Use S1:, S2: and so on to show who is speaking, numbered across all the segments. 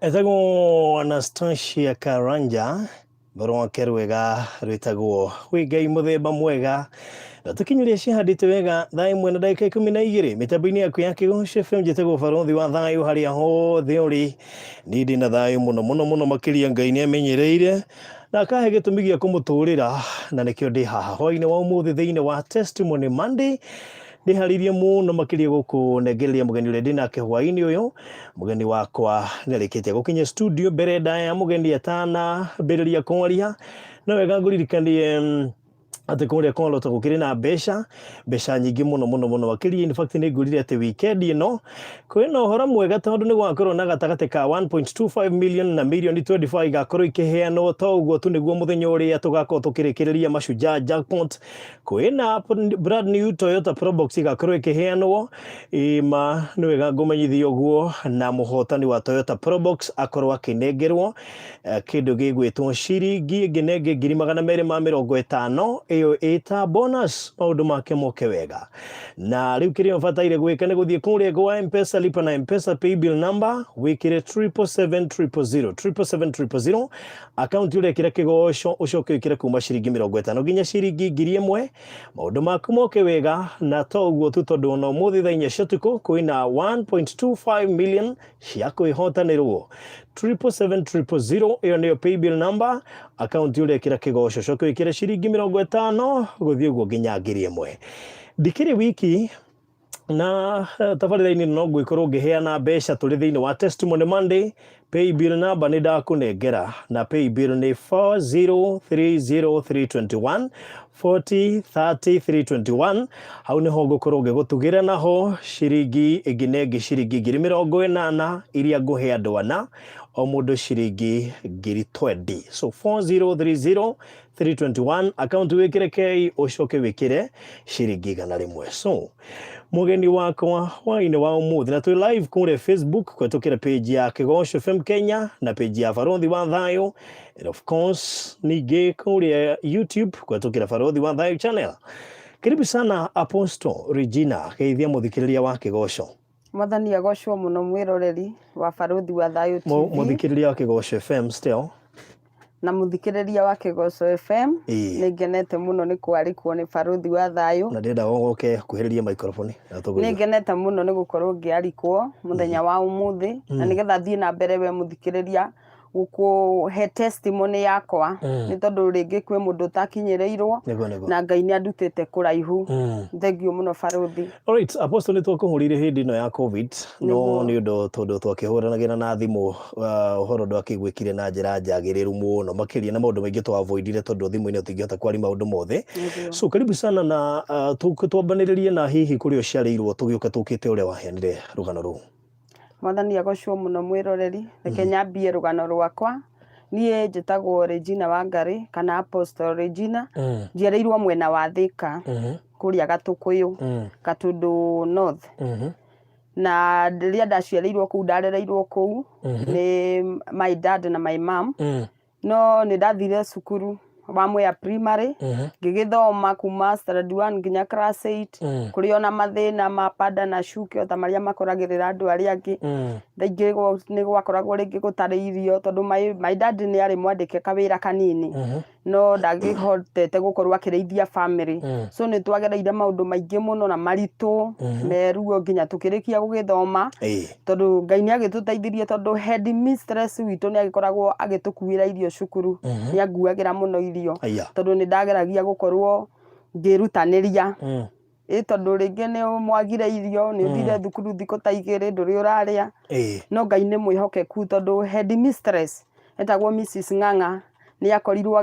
S1: Etagwo Anastasia Karanja rwake rwega rwĩtagwo wĩ Ngai mũthemba mwega na tũkinyĩria cihandĩte wega thaa ĩmwe na ndagĩka 12 mĩtambo-inĩ yaku ya Kĩgoco FM. Njĩtagwo Barothi wa Thayũ harĩa hothe ũrĩ. Niĩ ndĩ na thayũ mũno mũno mũno makĩria. Ngai nĩ amenyereire na akahe gĩtũmi gĩa kũmũtũrĩra, na nĩkĩo ndĩ haha hwainĩ wa ũmũthĩ thĩinĩ wa Testimony Monday. Ndĩharĩirie mũno makĩria gũkũnengereria mũgeni ũrĩa ndĩ nake hwainĩ ũyũ. Mũgeni wakwa nĩ arĩkĩtie gũkinya studio. Mbere ndaya mũgeni atanambĩrĩria kwaria, no wega ngũririkanie atĩ kũrĩa kwa Lotto gũkĩrĩ na mbeca, mbeca nyingĩ mũno mũno mũno makĩria. In fact, nĩ ngwĩrire atĩ weekend ĩno kwĩna ũhoro mwega, tondũ nĩ gwakorwo na gatagatĩ ka 1.25 million na mirioni 25 igakorwo ikĩheanwo. To ũguo tu, nĩguo mũthenya ũrĩa tũgakorwo tũkĩrĩkĩrĩria Mashujaa Jackpot, kwĩna brand new Toyota Probox igakorwo ĩkĩheanwo. Ima nĩ wega ngũmenyithia ũguo, na mũhotani wa Toyota Probox akorwo akĩnengerwo kĩndũ gĩgwĩtwo ciringi ĩngĩ na ĩngĩ 250,000, ĩyo ĩta bonus, maũndũ make moke wega. Na rĩu kĩrĩa ũbataire gwĩka nĩ gũthiĩ kũrĩa gwa Mpesa, lipa na Mpesa, paybill number wĩkĩre 777 000, 777 000, akaunti ũrekĩra Kĩgoco, ũcoke wĩkĩre kuma ciringi 50 nginya ciringi 1000, maũndũ maku moke wega. Na to ũguo tu, tondũ ona ũmũthĩ thaa 4 cia ũtukũ kwĩna 1.25 million cia kwĩhotanĩrwo. 777 000, ĩyo nĩyo paybill number, akaunti ũrekĩra Kĩgoco, ũcoke wĩkĩre ciringi 50 gũthiĩ ũguo nginya 1000. Ndikĩrĩ wiki na tabarĩra-inĩ no ngwĩkorwo ngĩheana mbeca tũrĩ thĩinĩ wa Testimony Monday. Paybill number nĩ ndakũnengera, na paybill nĩ 4030321, 4030321. Hau nĩho ngũkorwo ngĩgũtugĩra naho ciringi ĩngĩ na ĩngĩ, ciringi 80,000 iria ngũhe andũ ana, o mũndũ ciringi 20,000. So 4030 321, account wĩkĩre K, ũcoke wĩkĩre ciringi 100. So mũgeni wakwa hwainĩ wa ũmũthĩ, na twĩ live kũrĩa Facebook kũhetũkĩra page ya Kĩgoco FM Kenya na page ya Barothi wa Thayũ, and of course ningĩ kũrĩa YouTube kũhetũkĩra Barothi wa Thayũ channel. Karibu sana, Apostle Regina. Geithia mũthikĩrĩria wa Kĩgoco.
S2: Mwathani agocwo mũno, mwĩroreri wa Barũthi wa Thayũ TV.
S1: Mũthikĩrĩria wa Kĩgoco FM still.
S2: Na mũthikĩrĩria wa Kĩgoco FM. Nĩ ngenete mũno nĩ kwarĩkwo nĩ Barũthi wa Thayũ.
S1: Na ndĩrenda ũgoke kuhĩrĩria microphone na tũkũigua.
S2: Nĩ ngenete mũno nĩ gũkorwo ngĩarikwo mũthenya wa ũmũthĩ, na nĩgetha thiĩ na mbere, we mũthikĩrĩria, gũkũhe testimony yakwa, nĩ tondũ rĩngĩ kwĩ mũndũ ũtakinyĩrĩirwo.
S1: Nĩguo nĩguo.
S2: Na Ngai nĩ andutĩte kũraihu. Thengiũ mũno, Barũthi.
S1: Alright, Apostle, nĩ twakũhũrĩire hĩndĩ ĩno ya COVID, no nĩ ũndũ tondũ twakĩhũranagĩra na thimũ, ũhoro ndwakĩiguĩkire na njĩra njagĩrĩru mũno makĩria, na maũndũ maingĩ twa-avoidire tondũ thimũ-inĩ ũtingĩhota kwaria maũndũ mothe. So karibu sana, na twambanĩrĩrie na hihi kũrĩa ũciarĩirwo, tũgĩũke tũkĩte ũrĩa waheanire rũgano rũu.
S2: Mwathani agocwo mũno, mwĩroreri. Reke nyambie rũgano rwakwa. Niĩ njĩtagwo Regina Wangari kana Apostle Regina. Njiarĩirwo mwena wa Thĩka, kũrĩa Gatũkũyũ, Gatũndũ North. Na rĩrĩa ndaciarĩirwo kũu, ndarereirwo kũu nĩ my dad na my mom. No nĩ ndathire cukuru wa Mwea Primary, ngĩgĩthoma kuma standard 1 nginya class 8, kũrĩ ona mathĩna ma panda na shuke o ta marĩa makoragĩrĩra andũ arĩa angĩ. Thaa ingĩ nĩ gwakoragwo rĩngĩ gũtarĩ irio, tondũ my dad nĩ arĩ mwandĩke kawĩra kanini, no ndangĩhotete gũkorwo akĩrĩithia family. So nĩ twagereire maũndũ maingĩ mũno na maritũ meruo nginya tũkĩrĩkia gũgĩthoma, tondũ Ngai nĩ agĩtũteithirie, tondũ head mistress witũ nĩ agĩkoragwo agĩtũkuĩra irio cukuru. Nĩ anguagĩra mũno irio, tondũ nĩ ndageragia gũkorwo ngĩrutanĩria. Ĩ tondũ rĩngĩ nĩ mwagire irio, nĩ ũthire thukuru thikũ ta 2 ndũrĩ ũrarĩa. No Ngai nĩ mwĩhokeku, tondũ head mistress etagwo Mrs Ng'ang'a nĩ akorirwo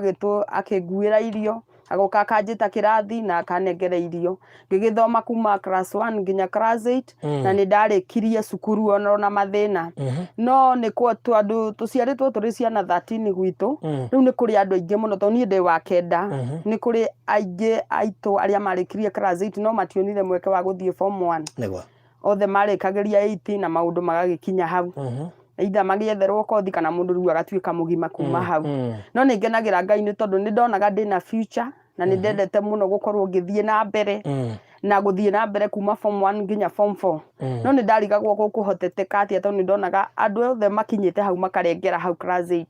S2: akĩnguĩra irio, agoka akanjĩta kĩrathi na akanengera irio. Ngĩgĩthoma kuma class 1 nginya class 8, na nĩ ndarĩkirie cukuru ona na mathĩna. No nĩ tondũ tũciarĩtwo tũrĩ ciana 13 gwitũ, rĩu nĩ kũrĩ andũ aingĩ mũno, tondũ niĩ ndĩ wa kenda. Nĩ kũrĩ aingĩ aitũ arĩa marĩkirie class 8 no mationire mweke wa gũthiĩ form 1. Othe marĩkagĩria 8 na maũndũ magagĩkinya hau, either magĩetherwo kothi kana mũndũ rĩu agatuĩka mũgima kuma hau. No nĩ ngenagĩra Ngai nĩ tondũ nĩ ndonaga ndĩna future, na nĩ ndendete mũno gũkorwo ngĩthiĩ na mbere. Na gũthiĩ na mbere kuma form 1 nginya form 4. No nĩ ndarigagwo gũkũhoteteka atĩa, tondũ nĩ ndonaga andũ othe makinyĩte hau makarengera hau class 8.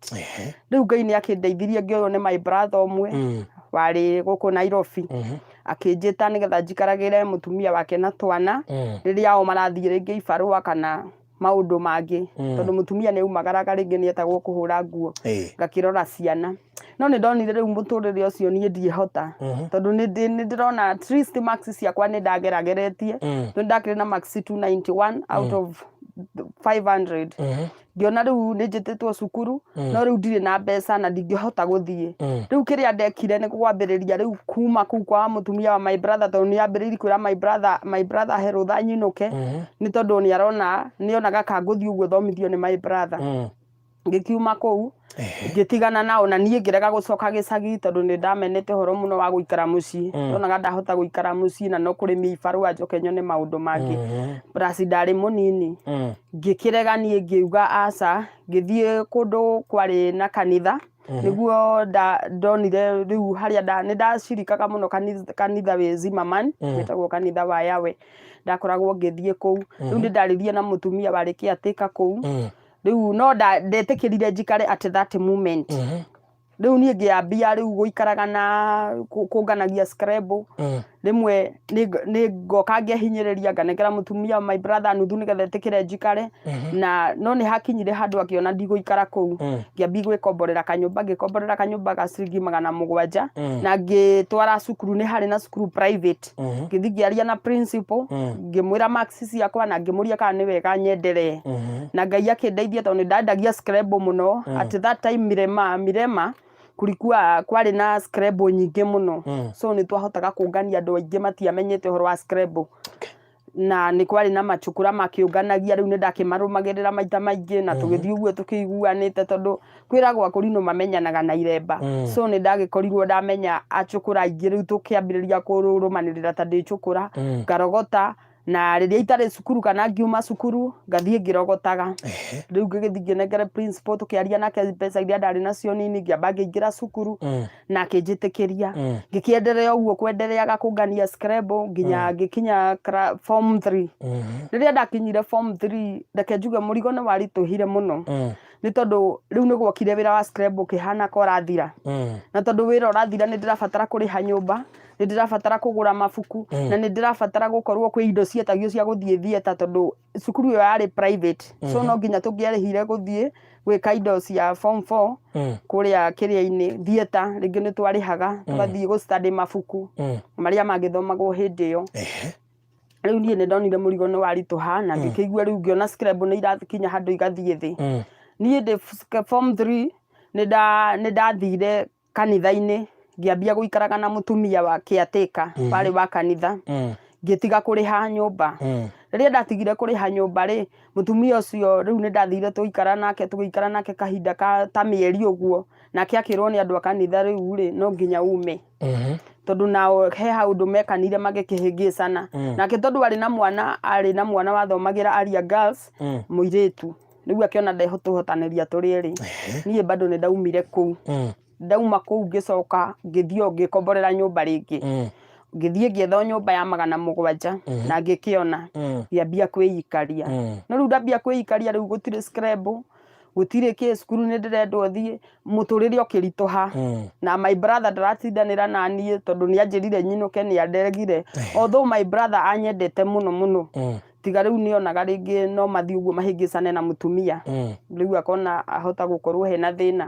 S2: Rĩu Ngai nĩ akĩndeithirie, ngĩoywo nĩ my brother ũmwe warĩ gũkũ Nairobi, akĩnjĩta nĩgetha njikaragĩre mũtumia wake na twana rĩrĩa o marathiĩ rĩngĩ ibarũa kana maũndũ mangĩ, tondũ mũtumia nĩ aumagaraga, rĩngĩ nĩ etagwo kũhũra nguo, ngakĩrora ciana. No nĩ ndonire rĩu mũtũrĩre ũcio niĩ ndiĩhota, tondũ nĩ ndĩrona at least marks ciakwa nĩ ndagerageretie, tondũ ndakĩrĩ na marks 291 out of 500. Ngĩona rĩu nĩ njĩtĩtwo cukuru, no rĩu ndirĩ na mbeca na ndingĩhota gũthiĩ. Rĩu kĩrĩa ndekire nĩ kwambĩrĩria rĩu kuma kũu kwa mũtumia wa my brother, tondũ nĩ ambĩrĩirie kwĩra my brother, my brother he rũtha nyinũke, nĩ tondũ nĩ arona, nĩ onaga ka ngũthiĩ ũguo thomithio nĩ my brother. Ngĩkiuma kũu, ngĩtigana nao, na niĩ ngĩrega gũcoka gĩcagi, tondũ nĩ ndamenete ũhoro mũno wa gũikara mũciĩ. Ndonaga ndahota gũikara mũciĩ na no kũrĩmia ibarũa njoke nyone maũndũ mangĩ, plus ndarĩ mũnini. Ngĩkĩrega niĩ, ngĩuga aca. Ngĩthiĩ kũndũ kwarĩ na kanitha, nĩguo ndonire rĩu harĩa nĩ ndacirikaga mũno, kanitha wĩ Zimmerman, wĩtagwo kanitha wa Yahweh. Ndakoragwo ngĩthiĩ kũu. Rĩu nĩ ndaririe na mũtumia warĩ caretaker kũu. Rĩu no ndetĩkĩrire njikare at that moment. Rĩu niĩ ngĩambia rĩu gũikaraga na kũnganagia scrabble. Rĩmwe nĩ ngoka ngehinyĩrĩria, nganengera mũtumia wa my brother nuthu nĩgetha etĩkĩre njikare na. No nĩ hakinyire handũ akĩona ndigũikara kũu. Ngĩambia gwĩkomborera kanyũmba, ngĩkomborera kanyũmba ga ciringi 700, na ngĩtwara cukuru. Nĩ harĩ na cukuru private. Ngĩthiĩ ngĩaria na principal, ngĩmwĩra marks ciakwa na ngĩmũria kana nĩ wega nyenderee. Na Ngai akĩndeithia, tondũ nĩ ndandagia scrabble mũno at that time. Mirema kulikuwa kwarĩ na scrabble nyingĩ mũno, so nĩ twahotaga kũngania. Andũ aingĩ matiamenyete ũhoro wa scrabble, na nĩ kwarĩ na macukura makĩũnganagia. Rĩu nĩ ndakĩmarũmagĩrĩra maita maingĩ, na tũgĩthiĩ ũguo tũkĩiguanĩte, tondũ kwĩragwo akũrinũ mamenyanaga na iremba. So nĩ ndagĩkorirwo ndamenya acukura aingĩ. Rĩu tũkĩambĩrĩria kũrũmanĩrĩra ta ndĩ cukura, ngarogota, na rĩrĩa itarĩ cukuru kana ngiuma cukuru, ngathiĩ ngĩrogotaga. Rĩu ngĩgĩthiĩ ngĩnengere principal, tũkĩaria nake mbeca iria ndarĩ nacio nini, ngĩamba ngĩingĩra cukuru, na akĩnjĩtĩkĩria. Ngĩkĩenderea ũguo kwendereaga kũngania scrabble nginya ngĩkinya form 3. Rĩrĩa ndakinyire form 3, reke njuge mũrigo nĩ waritũhire mũno, nĩ tondũ rĩu nĩ gwokire wĩra wa scrabble ũkĩhana ka ũrathira. Na tondũ wĩra ũrathira, nĩ ndĩrabatara kũrĩha nyũmba, nĩ ndĩrabatara kũgũra mabuku, na nĩ ndĩrabatara gũkorwo kwĩ indo cietagio cia gũthiĩ theatre, tondũ cukuru ĩyo yarĩ private, so no nginya tũngĩarĩhire gũthiĩ gwĩka indo cia form 4 kũrĩa kĩrĩa-inĩ theatre. Rĩngĩ nĩ twarĩhaga tũgathiĩ gũ study mabuku marĩa mangĩthomagwo hĩndĩ ĩyo. Rĩu niĩ nĩ ndonire mũrigo nĩ waritũha, na ngĩkĩigua rĩu ngĩona scrabble nĩ irakinya handũ igathiĩ thĩ. Niĩ ndĩ form 3 nĩ ndathire kanitha-inĩ, ngĩambia gũikaraga na mũtumia wa caretaker warĩ wa kanitha, ngĩtiga kũrĩha nyũmba. Rĩrĩa ndatigire kũrĩha nyũmba rĩ, mũtumia ũcio rĩu nĩ ndathire tũikara nake, tũgĩikara nake kahinda ka ta mĩeri ũguo, nake akĩrwo nĩ andũ a kanitha, rĩu rĩ, no nginya ume, tondũ nao he haũndũ mekanire magĩkĩhĩngĩcana nake, tondũ arĩ na mwana, arĩ na mwana wathomagĩra Aria Girls, mũirĩtu. Rĩu akĩona ndehũtũhotanĩria tũrĩ erĩ. Niĩ bado nĩ ndaumire kũu. Ndauma kũu, ngĩcoka ngĩthiĩ o ngĩkomborera nyũmba rĩngĩ. Ngĩthiĩ ngĩetha nyũmba ya 700 na ngĩkĩona, ngĩambia kwĩikaria. No rĩu ndambia kwĩikaria, rĩu gũtirĩ scrabble, gũtirĩ kĩ, cukuru nĩ ndĩrendwo thiĩ, mũtũrĩre ũkĩritũha. Na my brother ndaratindanĩra na niĩ, tondũ nĩ anjĩrire nyinũke, nĩ andegire, although my brother anyendete mũno mũno. Tiga rĩu nĩ onaga rĩngĩ no mathiĩ ũguo mahĩngĩcane na mũtumia. Rĩu akona ahota gũkorwo hena thĩna,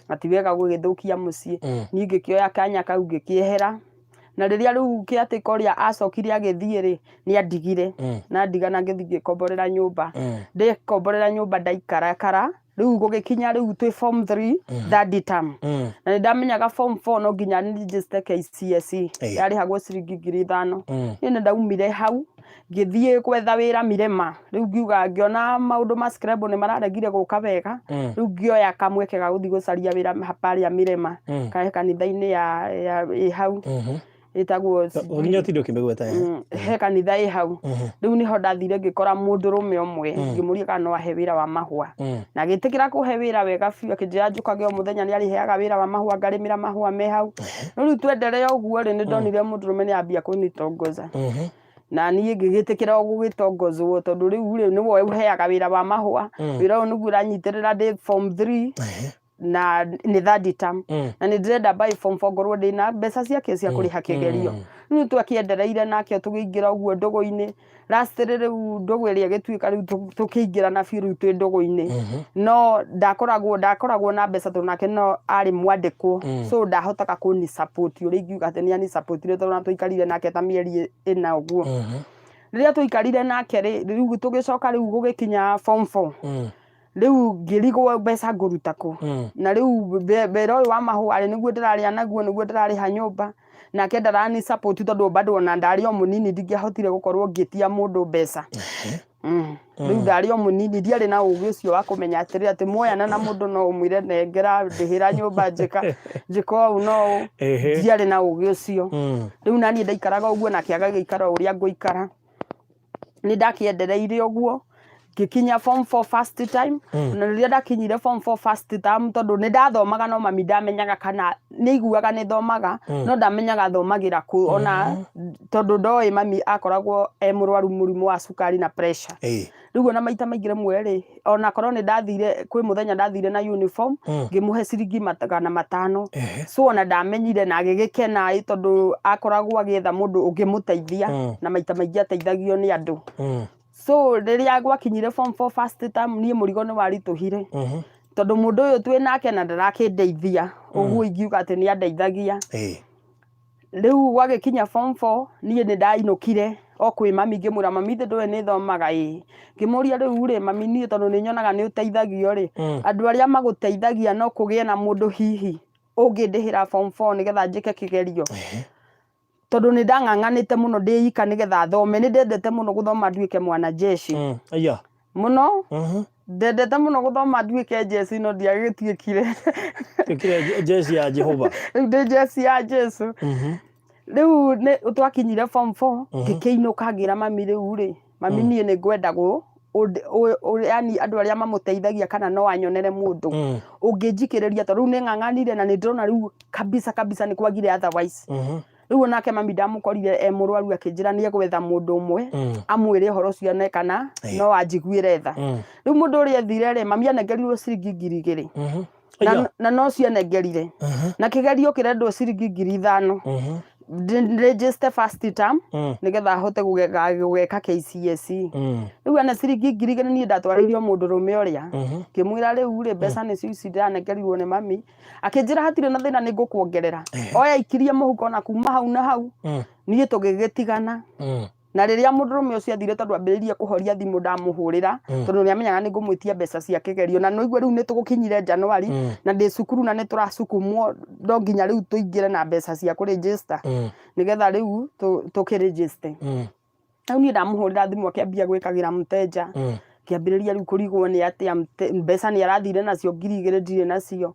S2: na ti wega gũgĩthũkia mũciĩ. Niĩ ngĩkĩoya kanya kau, ngĩkĩehera. Na rĩrĩa rĩu caretaker ũrĩa acokire agĩthiĩ rĩ, nĩ andigire. Na ndiga na ngĩthiĩ ngĩkomborera nyũmba. Ndekomborera nyũmba, ndaikarakara. Rĩu gũgĩkinya rĩu twĩ form 3 third term, na nĩ ndamenyaga form 4 no nginya register KCSE. Yarĩhagwo ciringi 5,000. Niĩ nĩ ndaumire hau, ngĩthiĩ gwetha wĩra Mirema. Rĩu ngiuga, ngĩona maũndũ ma scrabble nĩ mararegire gũka wega. Rĩu ngĩoya kamweke ga gũthiĩ gũcaria wĩra parĩa Mirema, kahe kanitha-inĩ ya ĩ hau. Ĩtagwo
S1: Nginya ũtinde ũkĩmĩgweta.
S2: He kanitha ĩ hau. Rĩu nĩho ndathire ngĩkora mũndũrũme ũmwe, ngĩmũria kana no ahe wĩra wa mahũa, na agĩtĩkĩra kũhe wĩra wega biũ, akĩnjĩra njũkage o mũthenya, nĩ arĩheaga wĩra wa mahũa, ngarĩmĩra mahũa me hau. No rĩu twenderea ũguo rĩ, nĩ ndonire mũndũrũme nĩ ambia kũnitongoza, na niĩ ngĩgĩtĩkĩra o gũgĩtongozwo, tondũ rĩu rĩ, nĩwe ũheaga wĩra wa mahũa. Wĩra ũyũ nĩguo ũranyitĩrĩra ndĩ form 3 na nĩ third term, na nĩ ndĩrenda by form 4 ngorwo ndĩna mbeca ciake cia kũrĩha kĩgerio. Rĩu twakĩendereire nake tũgĩingĩra ũguo ndũgũ-inĩ. Last rĩu ndũgũ ĩrĩa ĩgĩtuĩka rĩu tũkĩingĩra na biũ rĩu twĩ ndũgũ-inĩ, no ndakoragwo na mbeca, tondũ nake no arĩ mwandĩkwo, so ndahotaga kũni support ũrĩa ingiuga atĩ nĩ ani support tondũ na tũikarire nake ta mĩeri 4 ũguo. Rĩrĩa tũikarire nake rĩ, rĩu tũgĩcoka rĩu gũgĩkinya form 4, rĩu ngĩrigwo mbeca ngũruta kũ. Na rĩu wĩra ũyũ wa mahũa rĩ, nĩguo ndĩrarĩa naguo, nĩguo ndĩrarĩha nyũmba, nake ndarani support, tondũ bado ona ndarĩ o mũnini, ndingĩahotire gũkorwo ngĩtia mũndũ mbeca. Rĩu ndarĩ o mũnini, ndiarĩ na ũgĩ ũcio wa kũmenya atĩrĩ, atĩ muoyana na mũndũ no ũmwĩre nengera ndĩhĩra nyũmba, njĩka njĩka ũũ no ũũ. Ndiarĩ na ũgĩ ũcio. Rĩu naniĩ ndaikaraga ũguo, nake agagĩikara o ũrĩa ngũikara. Nĩ ndakĩendereire ũguo ngĩkinya form 4 first time. Na rĩrĩa ndakinyire form 4 first term, tondũ nĩ ndathomaga, no mami ndamenyaga kana nĩ aiguaga nĩ thomaga, no ndamenyaga thomagĩra kũ ona, tondũ ndoĩ mami akoragwo e mũrwaru mũrimũ wa cukari na pressure. Rĩu ona maita maingĩ rĩmwe rĩ, ona korwo nĩ ndathire, kwĩ mũthenya ndathire na uniform, ngĩmũhe ciringi 500. So ona ndamenyire na agĩgĩkena ĩ, tondũ akoragwo agĩetha mũndũ ũngĩmũteithia, na maita maingĩ ateithagio nĩ andũ. So rĩrĩa gwakinyire form 4 first term, niĩ mũrigo nĩ waritũhire, tondũ mũndũ ũyũ twĩ nake na ndarakĩndeithia ũguo ingiuga atĩ nĩ andeithagia. Rĩu gwagĩkinya form 4, niĩ nĩ ndainũkire o kwĩ mami, ngĩmwĩra, "Mami, ithe ndũĩ nĩ thomaga?" "Ĩĩ." Ngĩmũria, "Rĩu rĩ mami, niĩ tondũ nĩ nyonaga nĩ ũteithagio rĩ, andũ arĩa magũteithagia, no kũgĩe na mũndũ hihi ũngĩndĩhĩra form 4 nĩgetha njĩke kĩgerio?" Tondũ nĩ ndang'ang'anĩte mũno ndĩ ika nĩgetha thome. Nĩ ndendete mũno gũthoma nduĩke mwanajeshi.
S1: Aya.
S2: Mũno. Ndendete mũno gũthoma nduĩke njeci, no ndiagĩtuĩkire.
S1: Tuĩkire jeshi ya Jehova.
S2: Rĩu ndĩ njeci ya Jesu. Rĩu nĩ twakinyire form 4, ngĩkĩinũka, ngĩra mami, "Rĩu rĩ mami, niĩ nĩ ngwenda gũ yani andũ arĩa mamũteithagia, kana no anyonere mũndũ ũngĩnjikĩrĩria, tondũ rĩu nĩ ng'ang'anire na nĩ ndĩrona rĩu kabisa kabisa nĩ kwagire otherwise." Rĩu onake mami ndamũkorire e mũrwaru, akĩnjĩra nĩ egwetha mũndũ ũmwe amwĩre ũhoro ũcio one kana no anjiguĩre tha. Rĩu mũndũ ũrĩa ethire rĩ, mami anengerirwo ciringi 2000.
S1: Aya.
S2: Na no cianengerire, na kĩgerio kĩrendwo ciringi 5000, register first term, nĩgetha ahote gũgeka KCSE. Rĩu ena ciringi 2000, niĩ ndatwarĩirio mũndũrũme ũrĩa, ngĩmwĩra, "Rĩu rĩ, mbeca nĩcio ici ndĩranengerirwo nĩ mami." Akĩnjĩra, "Hatirĩ na thĩna, nĩ ngũkuongerera." Oya ikirie mũhuko, na kuma hau na hau niĩ tũgĩgĩtigana. Na rĩrĩa mũndũrũme ũcio athire, tondũ ambĩrĩirie kũhoria thimũ ndamũhũrĩra, tondũ nĩ amenyaga nĩ ngũmwĩtia mbeca cia kĩgerio, na nĩigua rĩu nĩ tũgũkinyire January, na ndĩ cukuru na nĩ tũracukumwo, no nginya rĩu tũingĩre na mbeca cia kũregister, nĩgetha rĩu tũkĩregister. Rĩu niĩ ndamũhũrĩra thimũ, akĩambia gwĩkagĩra mteja. Ngĩambĩrĩria rĩu kũrigwo nĩ atĩa, mbeca nĩ arathire nacio 2000, ndirĩ nacio.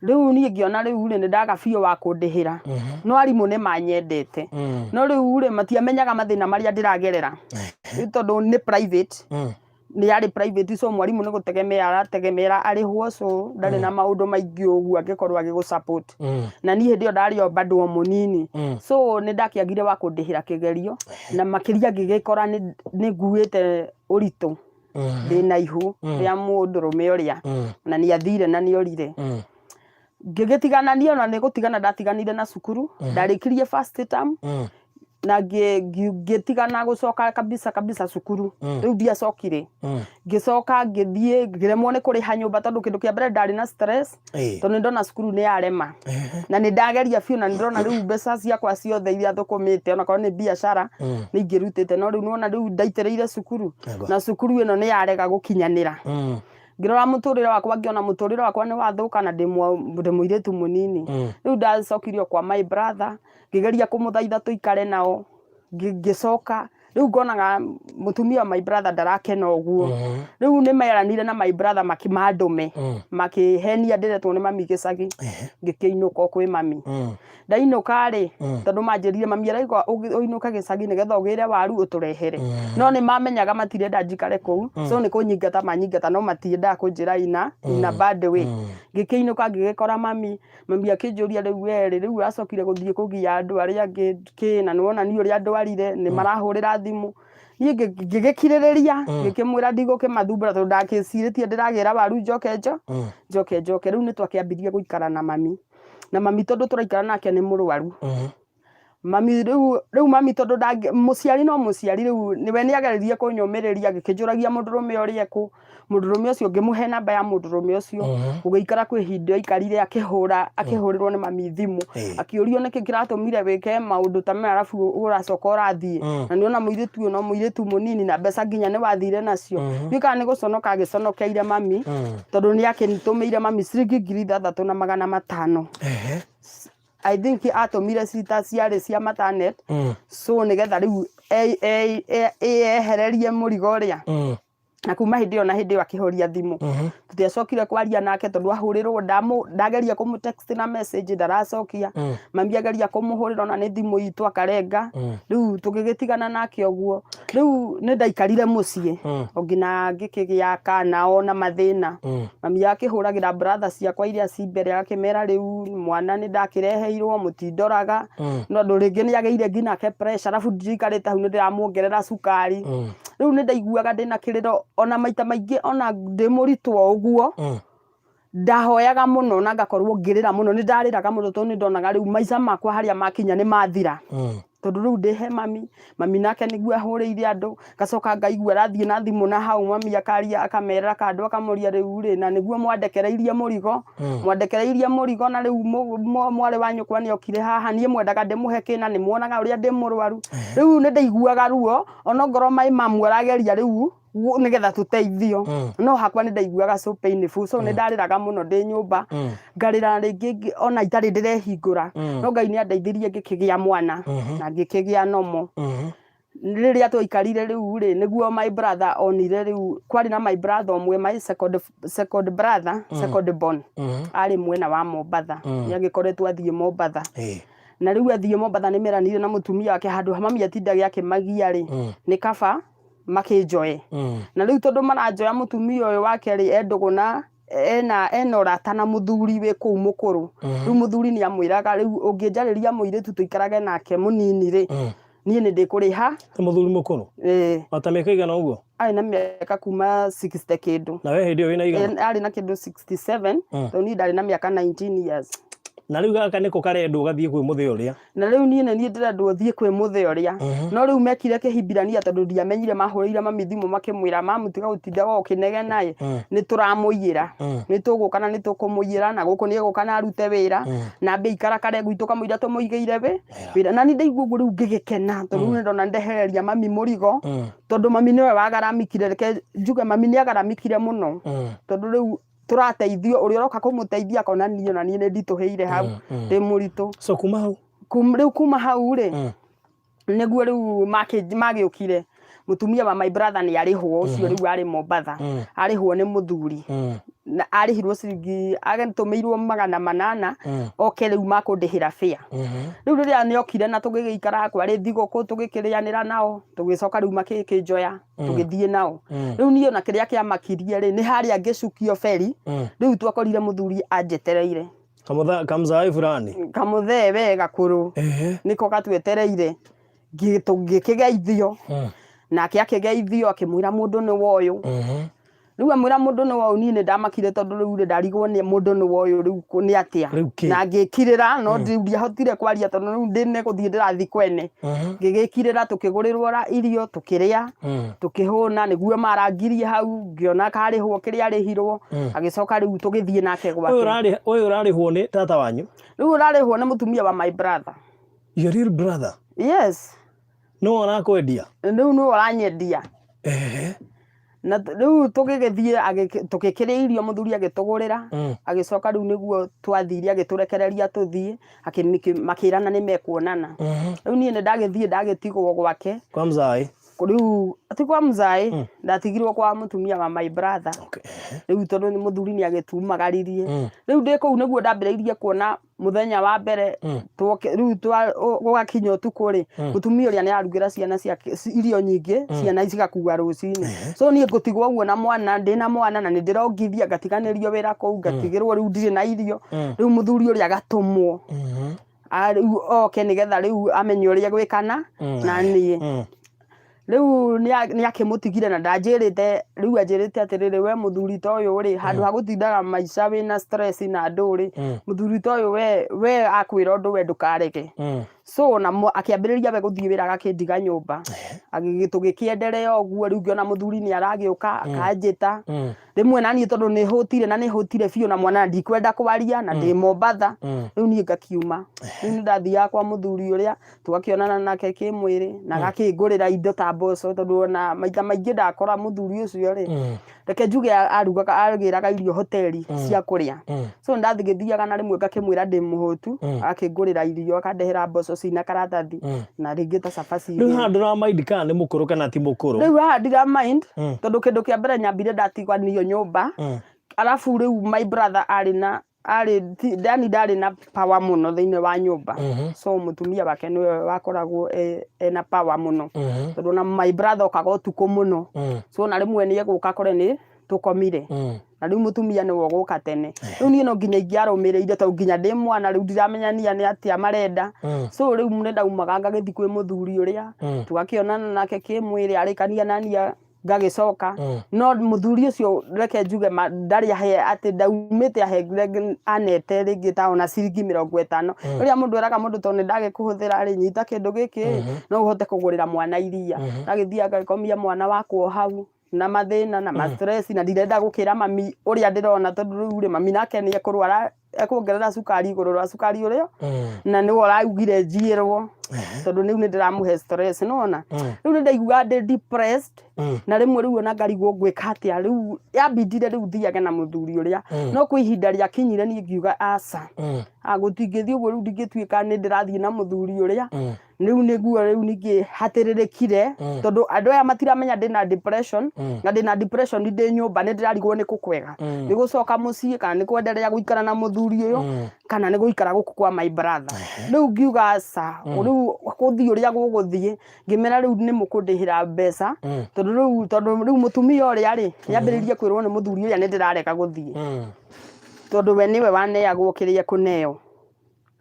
S2: Rĩu niĩ ngĩona rĩu rĩ, nĩ ndaga biũ wa kũndĩhĩra. No arimũ nĩ manyendete, no rĩu rĩ, matiamenyaga mathĩna marĩa ndĩragerera. Rĩu tondũ nĩ private, nĩ yarĩ private, so mwarimũ nĩ gũtegemea arategemera arĩhwo, so ndarĩ na maũndũ maingĩ ũguo angĩkorwo agĩgũ support. Na niĩ hĩndĩ ĩyo ndarĩ o bado o mũnini, so nĩ ndakĩagire wa kũndĩhĩra kĩgerio, na makĩria ngĩgĩkora nĩ nguĩte ũritũ, ndĩna ihu rĩa mũndũrũme ũrĩa, na nĩ athire na nĩ orire. Ngĩgĩtigana niĩ, ona nĩ gũtigana ndatiganire na cukuru. Ndarĩkirie first term na ngĩtigana gũcoka kabisa kabisa cukuru. Rĩu ndiacokire. Ngĩcoka ngĩthiĩ ngĩremwo nĩ kũrĩha nyũmba, tondũ kĩndũ kĩa mbere ndarĩ na stress, tondũ nĩ ndona cukuru nĩ yarema, na nĩ ndageria biũ, na nĩ ndona rĩu mbeca ciakwa ciothe iria thũkũmĩte, onakorwo nĩ biacara, nĩ ingĩrutĩte, no rĩu nĩwona rĩu ndaitĩrĩire cukuru, na cukuru ĩno nĩ yarega gũkinyanĩra. Ngĩrora mũtũrĩre wakwa, ngĩona mũtũrĩre wakwa nĩ wathũka, na ndĩ mũirĩtu mũnini. Rĩu ndacokirio kwa my brother, ngĩgeria kũmũthaitha tũikare nao. Ngĩcoka Rĩu ngonaga mũtumia wa my brother ndarakena ũguo. Rĩu nĩ meranire na my brother makĩmandũme, makĩhenia ndĩretwo nĩ mami gĩcagi, ngĩkĩinũka o kwĩ mami. Ndainũka rĩ, tondũ manjĩrire mami araigua ũinũke gĩcagi nĩgetha ũgĩre waru ũtũrehere. No nĩ mamenyaga matirenda njikare kũu, so nĩ kũnyingata manyingata no matiendaga kũnjĩra in a bad way. Ngĩkĩinũka ngĩgĩkora mami, mami akĩnjũria rĩu we rĩ, rĩu ũracokire gũthiĩ kũgia andũ arĩa angĩ kĩ na nĩ wona niĩ ũrĩa ndwarire, nĩ marahũrĩra thimũ. Niĩ ngĩgĩkirĩrĩria, ngĩkĩmwĩra ndigũkĩmathumbũra tondũ ndagĩcirĩtie ndĩragĩra waru njoke njoke njoke. Rĩu nĩ twakĩambirie gũikara na mami. Na mami tondũ tũraikara nake nĩ mũrwaru. Mami rĩu rĩu mami tondũ ndangĩ mũciari no mũciari rĩu we nĩ ageririe kũnyũmĩrĩria agĩkĩnjũragia mũndũrũme ũrĩa ekũ, mũndũrũme ũcio ngĩmũhe namba ya mũndũrũme ũcio, gũgĩikara kwĩ ihinda aikarire akĩhũra akĩhũrĩrwo nĩ mami thimũ, akĩũrio nĩkĩ kĩratũmire wĩke maũndũ ta maya arabu ũracoka ũrathiĩ, na nĩ wona mũirĩtu ũyũ no mũirĩtu mũnini na mbeca nginya nĩ wathire nacio. Ndiũĩ kana nĩ gũconoka agĩconokeire mami, tondũ nĩ akĩtũmĩire mami ciringi 6500. I think atũmire cita ciarĩ cia matanet so nĩgetha rĩu eyehererie mũrigo ũrĩa. Na kuma hĩndĩ ĩyo na hĩndĩ ĩyo akĩhoria thimũ. Tũtiacokire kwaria nake tondũ ahũrĩrwo ndageria kũmũ text na message ndaracokia. Mami ageria kũmũhũrĩra ona nĩ thimũ itũ akarenga. Rĩu tũgĩgĩtigana nake ũguo. Rĩu nĩ ndaikarire mũciĩ o nginya ngĩkĩgĩa kana ona mathĩna. Mami akĩhũragĩra brother ciakwa iria ci mbere agakĩmera rĩu mwana nĩ ndakĩreheirwo mũtindoraga. No andũ rĩngĩ nĩ agĩire nginya nake pressure arabu ndikarĩte hau nĩ ndĩramuongerera cukari. Rĩu nĩ ndaiguaga ndĩna kĩrĩro ona maita maingĩ ona ndĩ mũritũ o ũguo, ndahoyaga mũno na ngakorwo ngĩrĩra mũno, nĩ ndarĩraga mũno tondũ nĩ ndonaga rĩu maica makwa harĩa makinya nĩ mathira. Tondũ rĩu ndĩ he mami, mami nake nĩguo ahũrĩire andũ, ngacoka ngaigua arathiĩ na thimũ na hau mami akaria akamerĩra kando akamoria rĩu rĩ, na nĩguo mwandekereirie mũrigo, mwandekereirie mũrigo na rĩu mwarĩ wa nyũkwa nĩ okire haha, niĩ mwendaga ndĩmũhe kĩ na nĩ muonaga ũrĩa ndĩ mũrwaru. Rĩu nĩ ndaiguaga ruo ona ongorwo my mum arageria rĩu nĩgetha tũteithio, no hakwa nĩ ndaiguaga so painful, so nĩ ndarĩraga mũno ndĩ nyũmba, ngarĩra rĩngĩ ona itarĩ ndĩrehingũra, no Ngai nĩ andeithirie ngĩkĩgĩa mwana na ngĩkĩgĩa normal. Rĩrĩa twaikarire rĩu rĩ, nĩguo my brother onire rĩu, kwarĩ na my brother ũmwe, my second brother, second born, arĩ mwena wa Mombatha, nĩ agĩkoretwo athiĩ Mombatha. Na rĩu athiĩ Mombatha nĩ meranire na mũtumia wake handũ ha mami atindage akĩmagia rĩ, nĩ kaba makĩnjoe. Na rĩu tondũ maranjoya mũtumia ũyũ wake rĩ, e ndũgũ na ena ũrata na mũthuri wĩ kũu mũkũrũ. Rĩu mũthuri nĩ amwĩraga rĩu ũngĩnjarĩria mũirĩtu tũikarage nake mũnini rĩ, niĩ nĩ ndĩkũrĩha.
S1: Ta mũthuri mũkũrũ?
S2: Ĩĩ.
S1: Ota mĩaka ĩigana ũguo?
S2: Arĩ na mĩaka kuma 60 kĩndũ.
S1: Na we hĩndĩ ĩyo wĩna igana?
S2: Arĩ na kĩndũ 67, tondũ niĩ ndarĩ na mĩaka 19 years.
S1: Na rĩu gaka nĩko karendwo gathiĩ kwĩ mũthee ũrĩa?
S2: Na rĩu niĩ nĩ niĩ ndĩrendwo thiĩ kwĩ mũthee ũrĩa. No rĩu mekire kĩhibirania tondũ ndiamenyire mahũrĩire mami thimũ makĩmwĩra mamu tiga gũtindaga ũkĩnegena ĩ, nĩ tũramũiyĩra. Nĩ tũgũka na nĩ tũkũmũiyĩra na gũkũ nĩ egũka na arute wĩra na ambe aikarakare gwitũ kamũira tũmũigĩire wĩra. Na niĩ ndaigua ũguo rĩu ngĩgĩkena tondũ rĩu nĩ ndona nĩ ndehereria mami mũrigo tondũ mami nĩwe wagaramikire, reke njuge mami nĩ agaramikire mũno tondũ rĩu tũrateithio ũrĩa ũroka kũmũteithia akona niĩ ona niĩ nĩ nditũhĩire hau ndĩ mũritũ.
S1: So kuma hau?
S2: Rĩu kuma hau rĩ, nĩguo rĩu magĩũkire mũtumia wa my brother nĩ arĩhwo ũcio rĩu arĩ Mombatha, arĩhwo nĩ mũthuri na arĩhirwo ciringi agĩtũmĩirwo 800 oke rĩu makũndĩhĩra fare. Rĩu rĩrĩa nĩ okire na tũgĩgĩikara kwarĩ thigũkũ tũgĩkĩrĩanĩra nao tũgĩcoka rĩu makĩnjoya tũgĩthiĩ nao. Rĩu niĩ ona kĩrĩa kĩamakirie rĩ, nĩ harĩa ngĩcukio beri, rĩu twakorire mũthuri anjetereire.
S1: Kamzaai fulani.
S2: Kamũthee we gakũrũ. Nĩko gatwetereire. Tũgĩkĩgeithio. Nake akĩgeithio akĩmwĩra mũndũ nĩ woyũ. Rĩu amwĩra mũndũ nĩ woyũ niĩ nĩ ndamakire tondũ rĩu rĩ ndarigwo nĩ mũndũ nĩ woyũ rĩu nĩ atĩa. Na ngĩkirĩra no rĩu ndiahotire kwaria tondũ rĩu ndĩ nĩ gũthiĩ ndĩrathiĩ kwene. Ngĩgĩkirĩra tũkĩgũrĩrwo irio tũkĩrĩa tũkĩhũna nĩguo marangirie hau ngĩona karĩhwo kĩrĩa arĩhirwo agĩcoka rĩu tũgĩthiĩ nake gwake.
S1: Ũyũ ũrarĩhwo nĩ tata wanyu?
S2: Rĩu ũrarĩhwo nĩ mũtumia wa my brother.
S1: Your real brother?
S2: Yes.
S1: Nĩwe ũrakwendia?
S2: Rĩu nĩwe ũranyendia. Na rĩu tũgĩgĩthiĩ tũgĩkĩrĩa irio mũthuri agĩtũgũrĩra, agĩcoka rĩu nĩguo twathire agĩtũrekereria tũthiĩ, makĩrana nĩ mekuonana. Rĩu niĩ nĩ ndagĩthiĩ ndagĩtigwo gwake.
S1: Kwa mzae?
S2: Rĩu ti kwa mzae, ndatigirwo kwa mũtumia wa my brother. Rĩu tondũ nĩ mũthuri nĩ agĩtumagaririe. Rĩu ndĩ kũu nĩguo ndambĩrĩirie kuona mũthenya wa mbere twoke rĩu gũgakinya ũtukũ rĩ, mũtumia ũrĩa nĩ ararugĩra ciana ciake irio nyingĩ, ciana cigakua rũcinĩ. So niĩ ngũtigwo ũguo na mwana, ndĩna mwana na nĩ ndĩrongithia, ngatiganĩrio wĩra kũu, ngatigĩrwo rĩu ndirĩ na irio. Rĩu mũthuri ũrĩa agatũmwo rĩu oke nĩgetha rĩu amenye ũrĩa gwĩkana na niĩ. Rĩu nĩ akĩmũtigire na ndanjĩrĩte, rĩu anjĩrĩte atĩrĩrĩ, we mũthuri ta ũyũ rĩ, handũ ha gũtindaga maica wĩna stress na andũ rĩ, mũthuri ta ũyũ we akwĩra ũndũ we ndũkarege. So na akĩambĩrĩria we gũthiĩ wĩra agakĩndiga nyũmba. Tũgĩkĩenderea ũguo, rĩu ngĩona mũthuri nĩ aragĩũka akanjĩta. Rĩmwe na niĩ tondũ nĩ hũtire na nĩ hũtire biũ na mwana ndikwenda kwaria na ndĩ Mombatha, rĩu niĩ ngakiuma. Rĩu nĩ ndathiaga kwa mũthuri ũrĩa, tũgakĩonana nake kĩmwĩrĩ na agakĩngũrĩra indo ta mboco, tondũ ona maita maingĩ ndakora mũthuri ũcio rĩ, reke njuge arugaga, agĩraga irio hoteli cia kũrĩa. So ndathiaga na rĩmwe ngakĩmwĩra ndĩ mũhũtu, agakĩngũrĩra irio, akandehera mboco cina karatathi na rĩngĩ ta cabaci
S1: Rĩu
S2: igĩrĩ.
S1: Haha ndũra mind kana nĩ mũkũrũ kana ti mũkũrũ?
S2: Rĩu haha ndira mind, tondũ kĩndũ kĩa mbere nyambire ndatiganio nyũmba, arabu rĩu my brother arĩ na arĩ yani ndarĩ na power mũno thĩinĩ wa nyũmba. So mũtumia wake nĩwe wakoragwo ena power mũno, tondũ ona my brother okaga ũtukũ mũno. So na rĩmwe nĩ egũka akore nĩ tũkomire, na rĩu mũtumia nĩwe ũgũka tene. Rĩu niĩ no nginya ingĩarũmĩrĩire, tondũ nginya ndĩ mwana rĩu ndiramenya nĩ atĩa marenda. So rĩu nĩ ndaumaga ngagĩthiĩ kwĩ mũthuri ũrĩa, tũgakĩonana nake kĩmwĩrĩ, arĩkania naniĩ ngagĩcoka. No mũthuri ũcio, reke njuge ndarĩ ahe atĩ ndaumĩte ahe anete rĩngĩ ta ona ciringi 50, ũrĩa mũndũ eraga mũndũ, tondũ nĩ ndagĩkũhũthĩra rĩ, nyita kĩndũ gĩkĩ no ũhote kũgũrĩra mwana iria. Ndagĩthiaga ngagĩkomia mwana wakwa o hau na mathĩna na ma stress, na ndirenda gũkĩra mami ũrĩa ndĩrona, tondũ rĩu rĩ, mami nake nĩ ekũrwara, ekuongerera cukari igũrũ rwa cukari ũrĩa na nĩwe ũraugire njiĩrwo, tondũ rĩu nĩ ndĩramũhe stress. Nĩwona rĩu nĩ ndaiguaga ndĩ depressed, na rĩmwe rĩu ona ngarigwo ngwĩka atĩa. Rĩu yambindire rĩu thiage na mũthuri ũrĩa, no kwĩ ihinda rĩakinyire niĩ ngiuga aca, gũtingĩthiĩ ũguo. Rĩu ndingĩtuĩka nĩ ndĩrathiĩ na mũthuri ũrĩa. Rĩu nĩguo rĩu ningĩ hatĩrĩrĩkire, tondũ andũ aya matiramenya ndĩna depression, na ndĩna depression ndĩ nyũmba, nĩ ndĩrarigwo nĩ kũ kwega, nĩ gũcoka mũciĩ kana nĩ kwenderea gũikara na mũthuri ũyũ kana nĩ gũikara gũkũ kwa my brother. Rĩu ngiuga aca, rĩu gũthiĩ ũrĩa gũgũthiĩ. Ngĩmera rĩu nĩ mũkũndĩhĩra mbeca, tondũ rĩu mũtumia ũrĩa rĩ, nĩambĩrĩirie kwĩrwo nĩ mũthuri ũrĩa nĩ ndĩrarega gũthiĩ, tondũ we nĩwe waneagwo kĩrĩa ekũneo.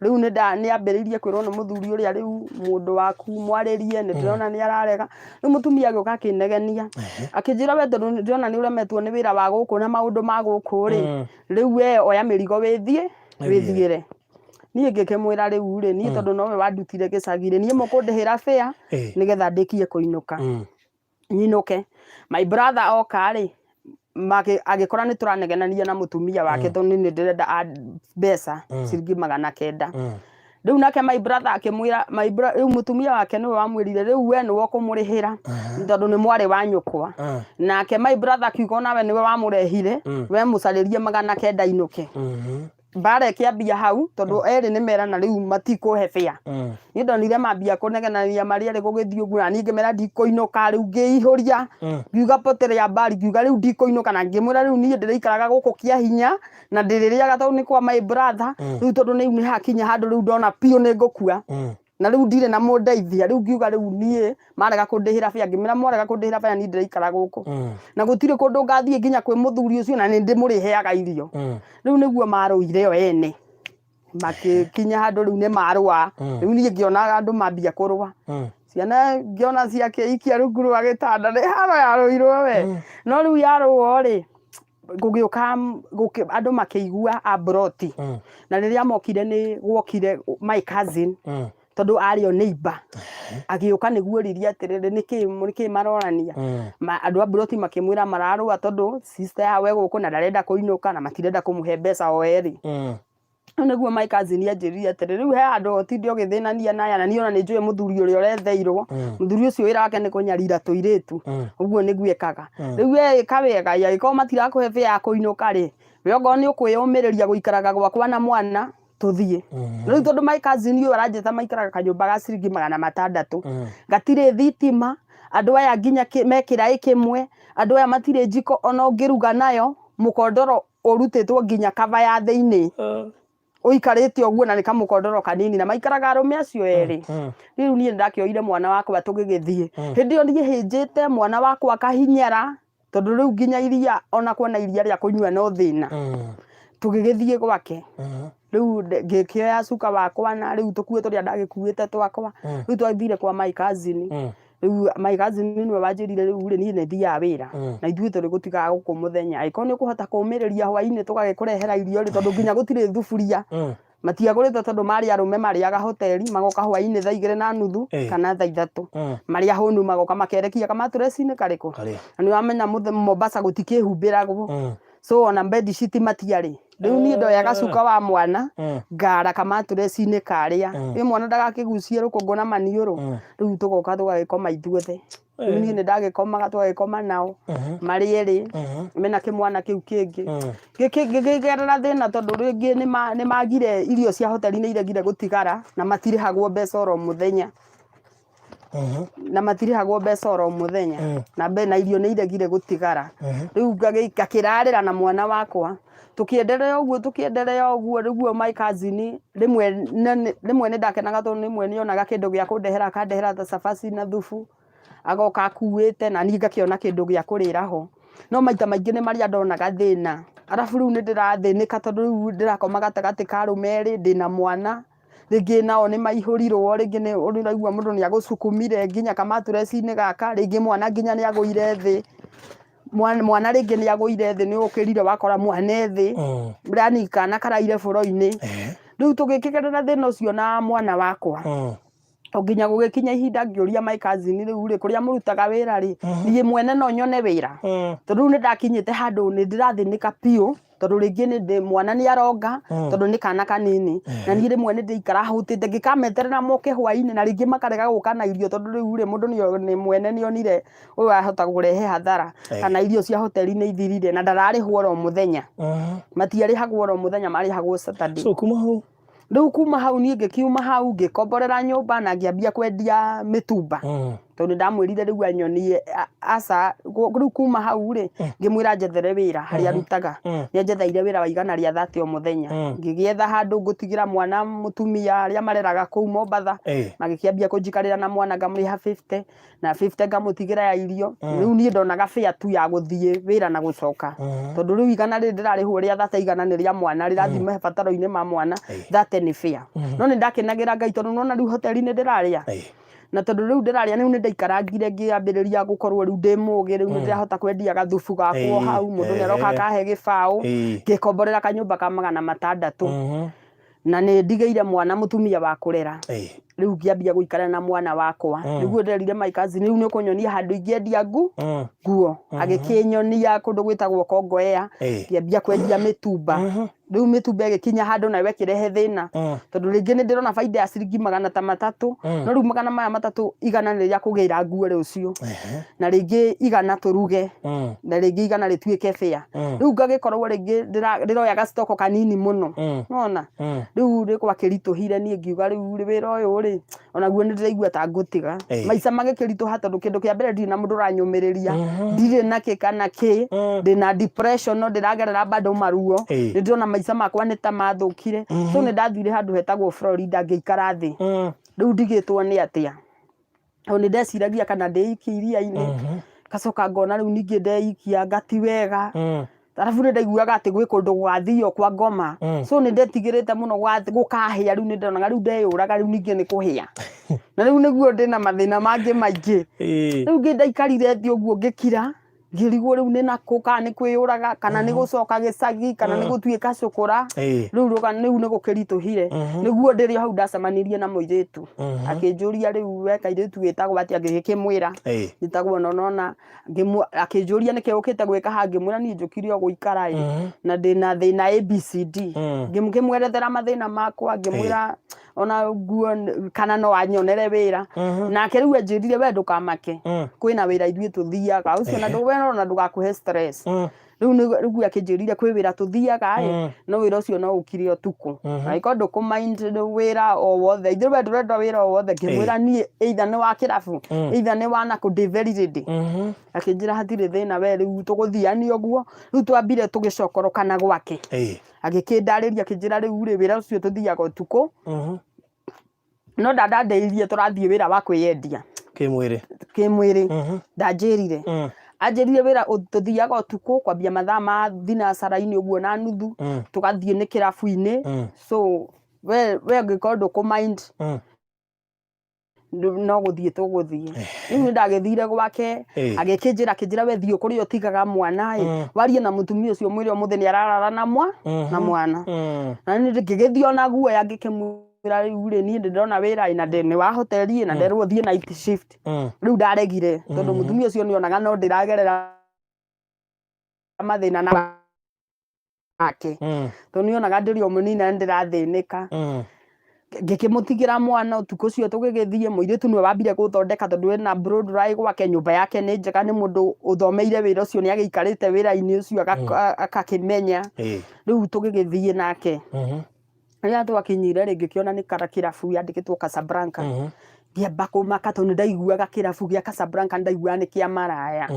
S2: Rĩu nĩ ambĩrĩirie kwĩrwo nĩ mũthuri ũrĩa, rĩu mũndũ waku mwarĩrie, nĩ ndĩrona nĩ ararega. Rĩu mũtumia agĩũka akĩnegenia, akĩnjĩra, we tondũ ndĩrona nĩ ũremetwo nĩ wĩra wa gũkũ na maũndũ ma gũkũ rĩ, rĩu we oya mĩrigo wĩthiĩ wĩthiĩre. Niĩ ngĩkĩmwĩra, rĩu rĩ, niĩ tondũ nowe wandutire gĩcagi rĩ, niĩ mũkũndĩhĩra fare nĩgetha ndĩkie kũinũka, nyinũke. My brother oka rĩ, agĩkora nĩ tũranegenania na mũtumia wake, tondũ nĩ ndĩrenda mbeca ciringi 900. Rĩu nake my brother akĩmwĩra, rĩu mũtumia wake nĩwe wamwĩrire, rĩu we nĩwe ũkũmũrĩhĩra tondũ nĩ mwarĩ wa nyũkwa. Nake my brother akiuga onawe nĩwe wamũrehire, we mũcarĩrie 900 inũke. Mbara ĩkĩambia hau, tondũ erĩ nĩ merana rĩu matikũhe fare. Niĩ ndonire mambia kũnegenania marĩ erĩ, gũgĩthiĩ ũguo, na niĩ ngĩmera ndikũinũka. Rĩu ngĩihũria, ngiuga potelea mbali, ngiuga rĩu ndikũinũka, na ngĩmwĩra rĩu niĩ ndĩrĩikaraga gũkũ kĩa hinya na ndĩrĩrĩaga tondũ nĩ kwa my brother. Rĩu tondũ rĩu nĩ hakinya handũ rĩu ndona biũ nĩ ngũkua na rĩu ndirĩ na mũndeithia. Rĩu ngiuga rĩu niĩ marega kũndĩhĩra fare, ngĩmera mwarega kũndĩhĩra fare, niĩ ndĩraikara gũkũ na gũtirĩ kũndũ ngathiĩ nginya kwĩ mũthuri ũcio, na nĩ ndĩmũrĩheaga irio. Rĩu nĩguo marũire o ene, makĩkinya handũ rĩu nĩ marũa. Rĩu niĩ ngĩona andũ mambia kũrũa, ciana ngĩona ciakĩikia rungu rwa gĩtanda, nĩ haro yarũirwo we. No rĩu yarũo rĩ, gũgĩũka andũ makĩigua amburoti, na rĩrĩa mokire nĩ gwokire my cousin, tondũ arĩ o neighbor, agĩũka nĩguo ririe atĩrĩrĩ, nĩkĩ marorania. Andũ a mburoti makĩmwĩra mararũa tondũ sister yao e gũkũ na ndarenda kũinũka na matirenda kũmũhe mbeca o erĩ. Rĩu nĩguo my cousin anjĩrire atĩrĩ, rĩu he handũ ũtinde ũgĩthĩnania na aya, na niĩ ona nĩ njũĩ mũthuri ũrĩa ũretheirwo, mũthuri ũcio wĩra wake nĩ kũnyarira tũirĩtu, ũguo nĩguo ekaga. Rĩu we ĩka wega, angĩkorwo matirakũhe fare ya kũinũka rĩ, we okorwo nĩ ũkwĩyũmĩrĩria gũikaraga gwakwa na mwana, tũthiĩ. Rĩu tondũ my cousin ũyũ aranjĩta maikaraga kanyũmba ga ciringi 600, gatirĩ thitima. Andũ aya nginya me kĩraĩ kĩmwe, andũ aya matirĩ njiko ona ũngĩruga nayo, mũkondoro ũrutĩtwo nginya kaba ya thĩinĩ. Ũikarĩte ũguo na nĩ kamũkondoro kanini na maikaraga arũme acio erĩ. Rĩu niĩ nĩndakĩoire mwana wakwa tũgĩgĩthiĩ. Hĩndĩ ĩyo niĩ hĩnjĩte mwana wakwa akahinyara tondũ rĩu nginya iria ona kuona iria rĩa kũnyua no thĩna. Tũgĩgĩthiĩ gwake. Rĩu ngĩkĩoya cuka wakwa na rĩu tũkuo tũrĩa ndagĩkuĩte twakwa. Rĩu twathire kwa my cousin. Rĩu my cousin nĩwe wanjĩrire rĩu rĩ niĩ nĩ thiaga wĩra na ithuĩ tũrĩ gũtigaga gũkũ mũthenya. Angĩkorwo nĩ ũkũhota kũmĩrĩria hwainĩ tũgagĩkũrehera irio rĩ tondũ nginya gũtirĩ thuburia. Matiagũrĩte tondũ marĩ arũme marĩaga hoteli magoka hwainĩ thaa igĩrĩ na nuthu kana thaa ithatũ. Marĩ ahũnu magoka makerekia kamatũreci-inĩ karĩkũ? Na nĩ ũramenya Mombasa gũtikĩhumbĩragwo. So ona bed sheet matiarĩ. Rĩu niĩ ndoyaga cuka wa mwana ngara kamatũreci-inĩ karĩa. Ĩ mwana ndagakĩgucie rũkũngũ na maniũrũ. Rĩu tũgoka tũgagĩkoma ithuothe. Rĩu niĩ nĩ ndagĩkomaga tũgagĩkoma nao marĩ erĩ mena kĩmwana kĩu kĩngĩ. Ngĩgerera thĩna tondũ rĩngĩ nĩ magire irio cia hoteli nĩ iregire gũtigara na matirĩhagwo mbeca oro mũthenya. Na matirĩhagwo mbeca oro mũthenya na irio nĩ iregire gũtigara. Rĩu ngakĩrarĩra na mwana wakwa. Tũkĩenderea ũguo tũkĩenderea ũguo rĩu my cousin rĩmwe rĩmwe nĩ ndakenaga tondũ rĩmwe nĩ onaga kĩndũ gĩa kũndehera akandehera ta cabaci na thubu, agoka akuĩte na niĩ ngakĩona kĩndũ gĩa kũrĩra ho. No maita maingĩ nĩ marĩa ndonaga thĩna. Arabu rĩu nĩ ndĩrathĩnĩka tondũ rĩu ndĩrakoma gatagatĩ ka arũme erĩ, ndĩna mwana, rĩngĩ nao nĩ maihũrirwo, rĩngĩ nĩ ũraigua mũndũ nĩ agũcukumire nginya kamatũreci-inĩ gaka, rĩngĩ mwana nginya nĩ agũire thĩ. Mwana rĩngĩ nĩ agũire thĩ nĩ ũkĩrire wakora mwana e thĩ, yani kana karaire boro-inĩ. Rĩu tũgĩkĩgerera thĩna ũcio na mwana wakwa. O nginya gũgĩkinya ihinda ngĩũria my cousin rĩu rĩ kũrĩa mũrutaga wĩra rĩ, niĩ mwene no nyone wĩra? Tondũ rĩu nĩ ndakinyĩte handũ nĩ ndĩrathĩnĩka biũ. Tondũ rĩngĩ nĩ ndĩ mwana nĩ aronga tondũ nĩ kana kanini na niĩ rĩmwe nĩ ndĩikara hũtĩte ngĩkameterera moke hwainĩ na rĩngĩ makarega gũka na irio tondũ rĩu rĩ mũndũ nĩ mwene nĩ onire ũyũ ahota kũrehe hathara kana irio cia hoteli nĩ ithirire na ndararĩhwo oro mũthenya. Matiarĩhagwo oro mũthenya marĩhagwo Saturday.
S1: So kuma hau?
S2: Rĩu kuma hau niĩ ngĩkiuma hau ngĩkomborera nyũmba na ngĩambia kwendia mĩtumba. Tondũ nĩ ndamwĩrire rĩu anyonie aca rĩu kuma hau rĩ ngĩmwĩra anjethere wĩra harĩa arutaga. Nĩ anjetheire wĩra wa 130 o mũthenya. Ngĩgĩetha handũ ngũtigĩra mwana mũtumia arĩa mareraga kũu Mombatha. Magĩkĩambia kũnjikarĩra na mwana ngamũrĩha 50. Na 50 ngamũtigĩra ya irio. Rĩu niĩ ndonaga fare tu ya gũthiĩ wĩra na gũcoka. Tondũ rĩu 100 rĩrĩ ndĩrarĩhwo rĩa 30 100 nĩ rĩa mwana rĩrathiĩ mabataro-inĩ ma mwana 30 nĩ fare. No nĩ ndakenagĩra Ngai tondũ nĩwona rĩu hoteli-inĩ ndĩrarĩa. Na tondũ rĩu ndĩrarĩa rĩu nĩ ndaikarangire ngĩambĩrĩria gũkorwo rĩu ndĩ mũgĩ rĩu nĩ ndĩrahota kwendia gathubu gakwa o hau mũndũ nĩ aroka akahe gĩbaũ ngĩkomborera kanyũmba ka 600. Na nĩ ndigĩire mwana mũtumia wa kũrera. Rĩu ngĩambia gũikara na mwana wakwa. Nĩguo nderire my cousin rĩu nĩ ũkũnyonia handũ ingĩendia nguo. Agĩkĩnyonia kũndũ gwĩtagwo Kongowea. Ngĩambia kwendia mĩtumba. Rĩu mĩtumba ĩgĩkinya handũ nayo ĩkĩrehe thĩna. Tondũ rĩngĩ nĩ ndĩrona baida ya ciringi magana ta matatũ. No rĩu magana maya matatũ 100 nĩ rĩa kũgĩra nguo rũciũ. Na rĩngĩ 100 tũruge. Na rĩngĩ 100 rĩtuĩke fare. Rĩu ngagĩkorwo rĩngĩ ndĩroya gacitoko kanini mũno. Nĩwona? Rĩu nĩ gwakĩritũhire niĩ ngiuga rĩu wĩra ũyũ rĩ, onaguo nĩ ndĩraigua ta ngũtiga. Maica magĩkĩritũha tondũ kĩndũ kĩa mbere ndirĩ na mũndũ ũranyũmĩrĩria, ndirĩ na kĩ kana kĩ, ndĩna depression no ndĩragerera bado maruo, nĩ ndĩrona maica makwa nĩ ta mathũkire. So nĩ ndathire handũ hetagwo Florida ngĩikara thĩ. Rĩu ndigĩtwo nĩ atĩa. Tondũ nĩ ndeciragia kana ndĩikie iria-inĩ, ngacoka ngona rĩu ningĩ ndeikia anga ti wega. Arabu nĩ ndaiguaga atĩ gwĩ kũndũ gũgathio kwa ngoma. So nĩ ndetigĩrĩte mũno gũkahĩa rĩu nĩ ndonaga rĩu ndeyũraga rĩu ningĩ nĩ kũhĩa. Na rĩu nĩguo ndĩna mathĩna mangĩ maingĩ. Rĩu ndaikarire thĩ ũguo ngĩkira, ngĩrigwo rĩu nĩ nakũ kana nĩ kwĩyũraga kana nĩ gũcoka gĩcagi kana nĩ gũtuĩka cũkũra. Rĩu rĩu nĩ gũkĩritũhire. Nĩguo ndĩrĩ o hau ndacemanirie na mũirĩtu. Akĩnjũria rĩu we kairĩtu wĩtagwo atĩa ngĩgĩkĩmwĩra. Njĩtagwo ũna na ũna. Akĩnjũria nĩkĩ ũkĩte gwĩka haha ngĩmwĩra niĩ njũkire o gũikara ĩ na ndĩna thĩna ABCD. Ngĩmwerethera mathĩna makwa ngĩmwĩra ona nguo kana no anyonere wĩra. Nake rĩu anjĩrire we ndũkamake kwĩna wĩra ithuĩ tũthiaga ũcio na we ona ndũgakũhe stress. Rĩu nĩguo akĩnjĩrire kwĩ wĩra tũthiaga ĩ, no wĩra ũcio no ũkire ũtukũ. Angĩkorwo ndũkũ mind wĩra o wothe, ithuĩ we ndũrenda wĩra o wothe, ngĩmwĩra niĩ either nĩ wa kĩrabu, either nĩ wa nakũ, ndĩ very ready. Akĩnjĩra hatirĩ thĩna we rĩu tũgũthiania ũguo, rĩu twambire tũgĩcokorokana gwake. Agĩkĩndarĩria akĩnjĩra rĩu rĩ, wĩra ũcio tũthiaga ũtukũ, no ndandandĩirie tũrathiĩ wĩra wa kwĩyendia.
S1: Kĩmwĩrĩ.
S2: Kĩmwĩrĩ. Ndanjĩrire. Anjĩrire wĩra tũthiaga ũtukũ kwambia mathaa ma thinacara-inĩ ũguo na nuthu, tũgathiĩ nĩ kĩrabu-inĩ. So we ũngĩkorwo ndũkũ mind, no gũthiĩ tũgũthiĩ. Rĩu nĩ ndagĩthire gwake, agĩkĩnjĩra, akĩnjĩra we thiĩ kũrĩa ũtigaga mwana ĩ, warie na mũtumia ũcio ũmwĩre ũmũthĩ nĩ ararara na na mwana. Na niĩ ngĩgĩthiĩ ona guoya ngĩkĩmwĩra rĩu rĩ, niĩ nĩ ndĩrona wĩra ĩ, na nĩ wa hoteli ĩ, na nderwo thiĩ night shift. Rĩu ndaregire tondũ mũtumia ũcio nĩ onaga no ndĩragerera mathĩna nake. Tondũ nĩ onaga ndĩrĩ o mũnini na nĩ ndĩrathĩnĩka. Ngĩkĩmũtigĩra mwana ũtukũ ũcio tũgĩgĩthiĩ, mũirĩtu nĩwe wambire gũthondeka tondũ ena blow dry gwake, nyũmba yake nĩ njega, nĩ mũndũ ũthomeire wĩra ũcio, nĩ agĩikarĩte wĩra-inĩ ũcio agakĩmenya. Rĩu tũgĩgĩthiĩ nake. Rĩrĩa twakinyire rĩ, ngĩkĩona nĩ kĩrabu yandĩkĩtwo Casablanca. Ngĩamba kũmaka tondũ nĩ ndaiguaga kĩrabu gĩa Casablanca nĩ ndaiguaga nĩ kĩa maraya.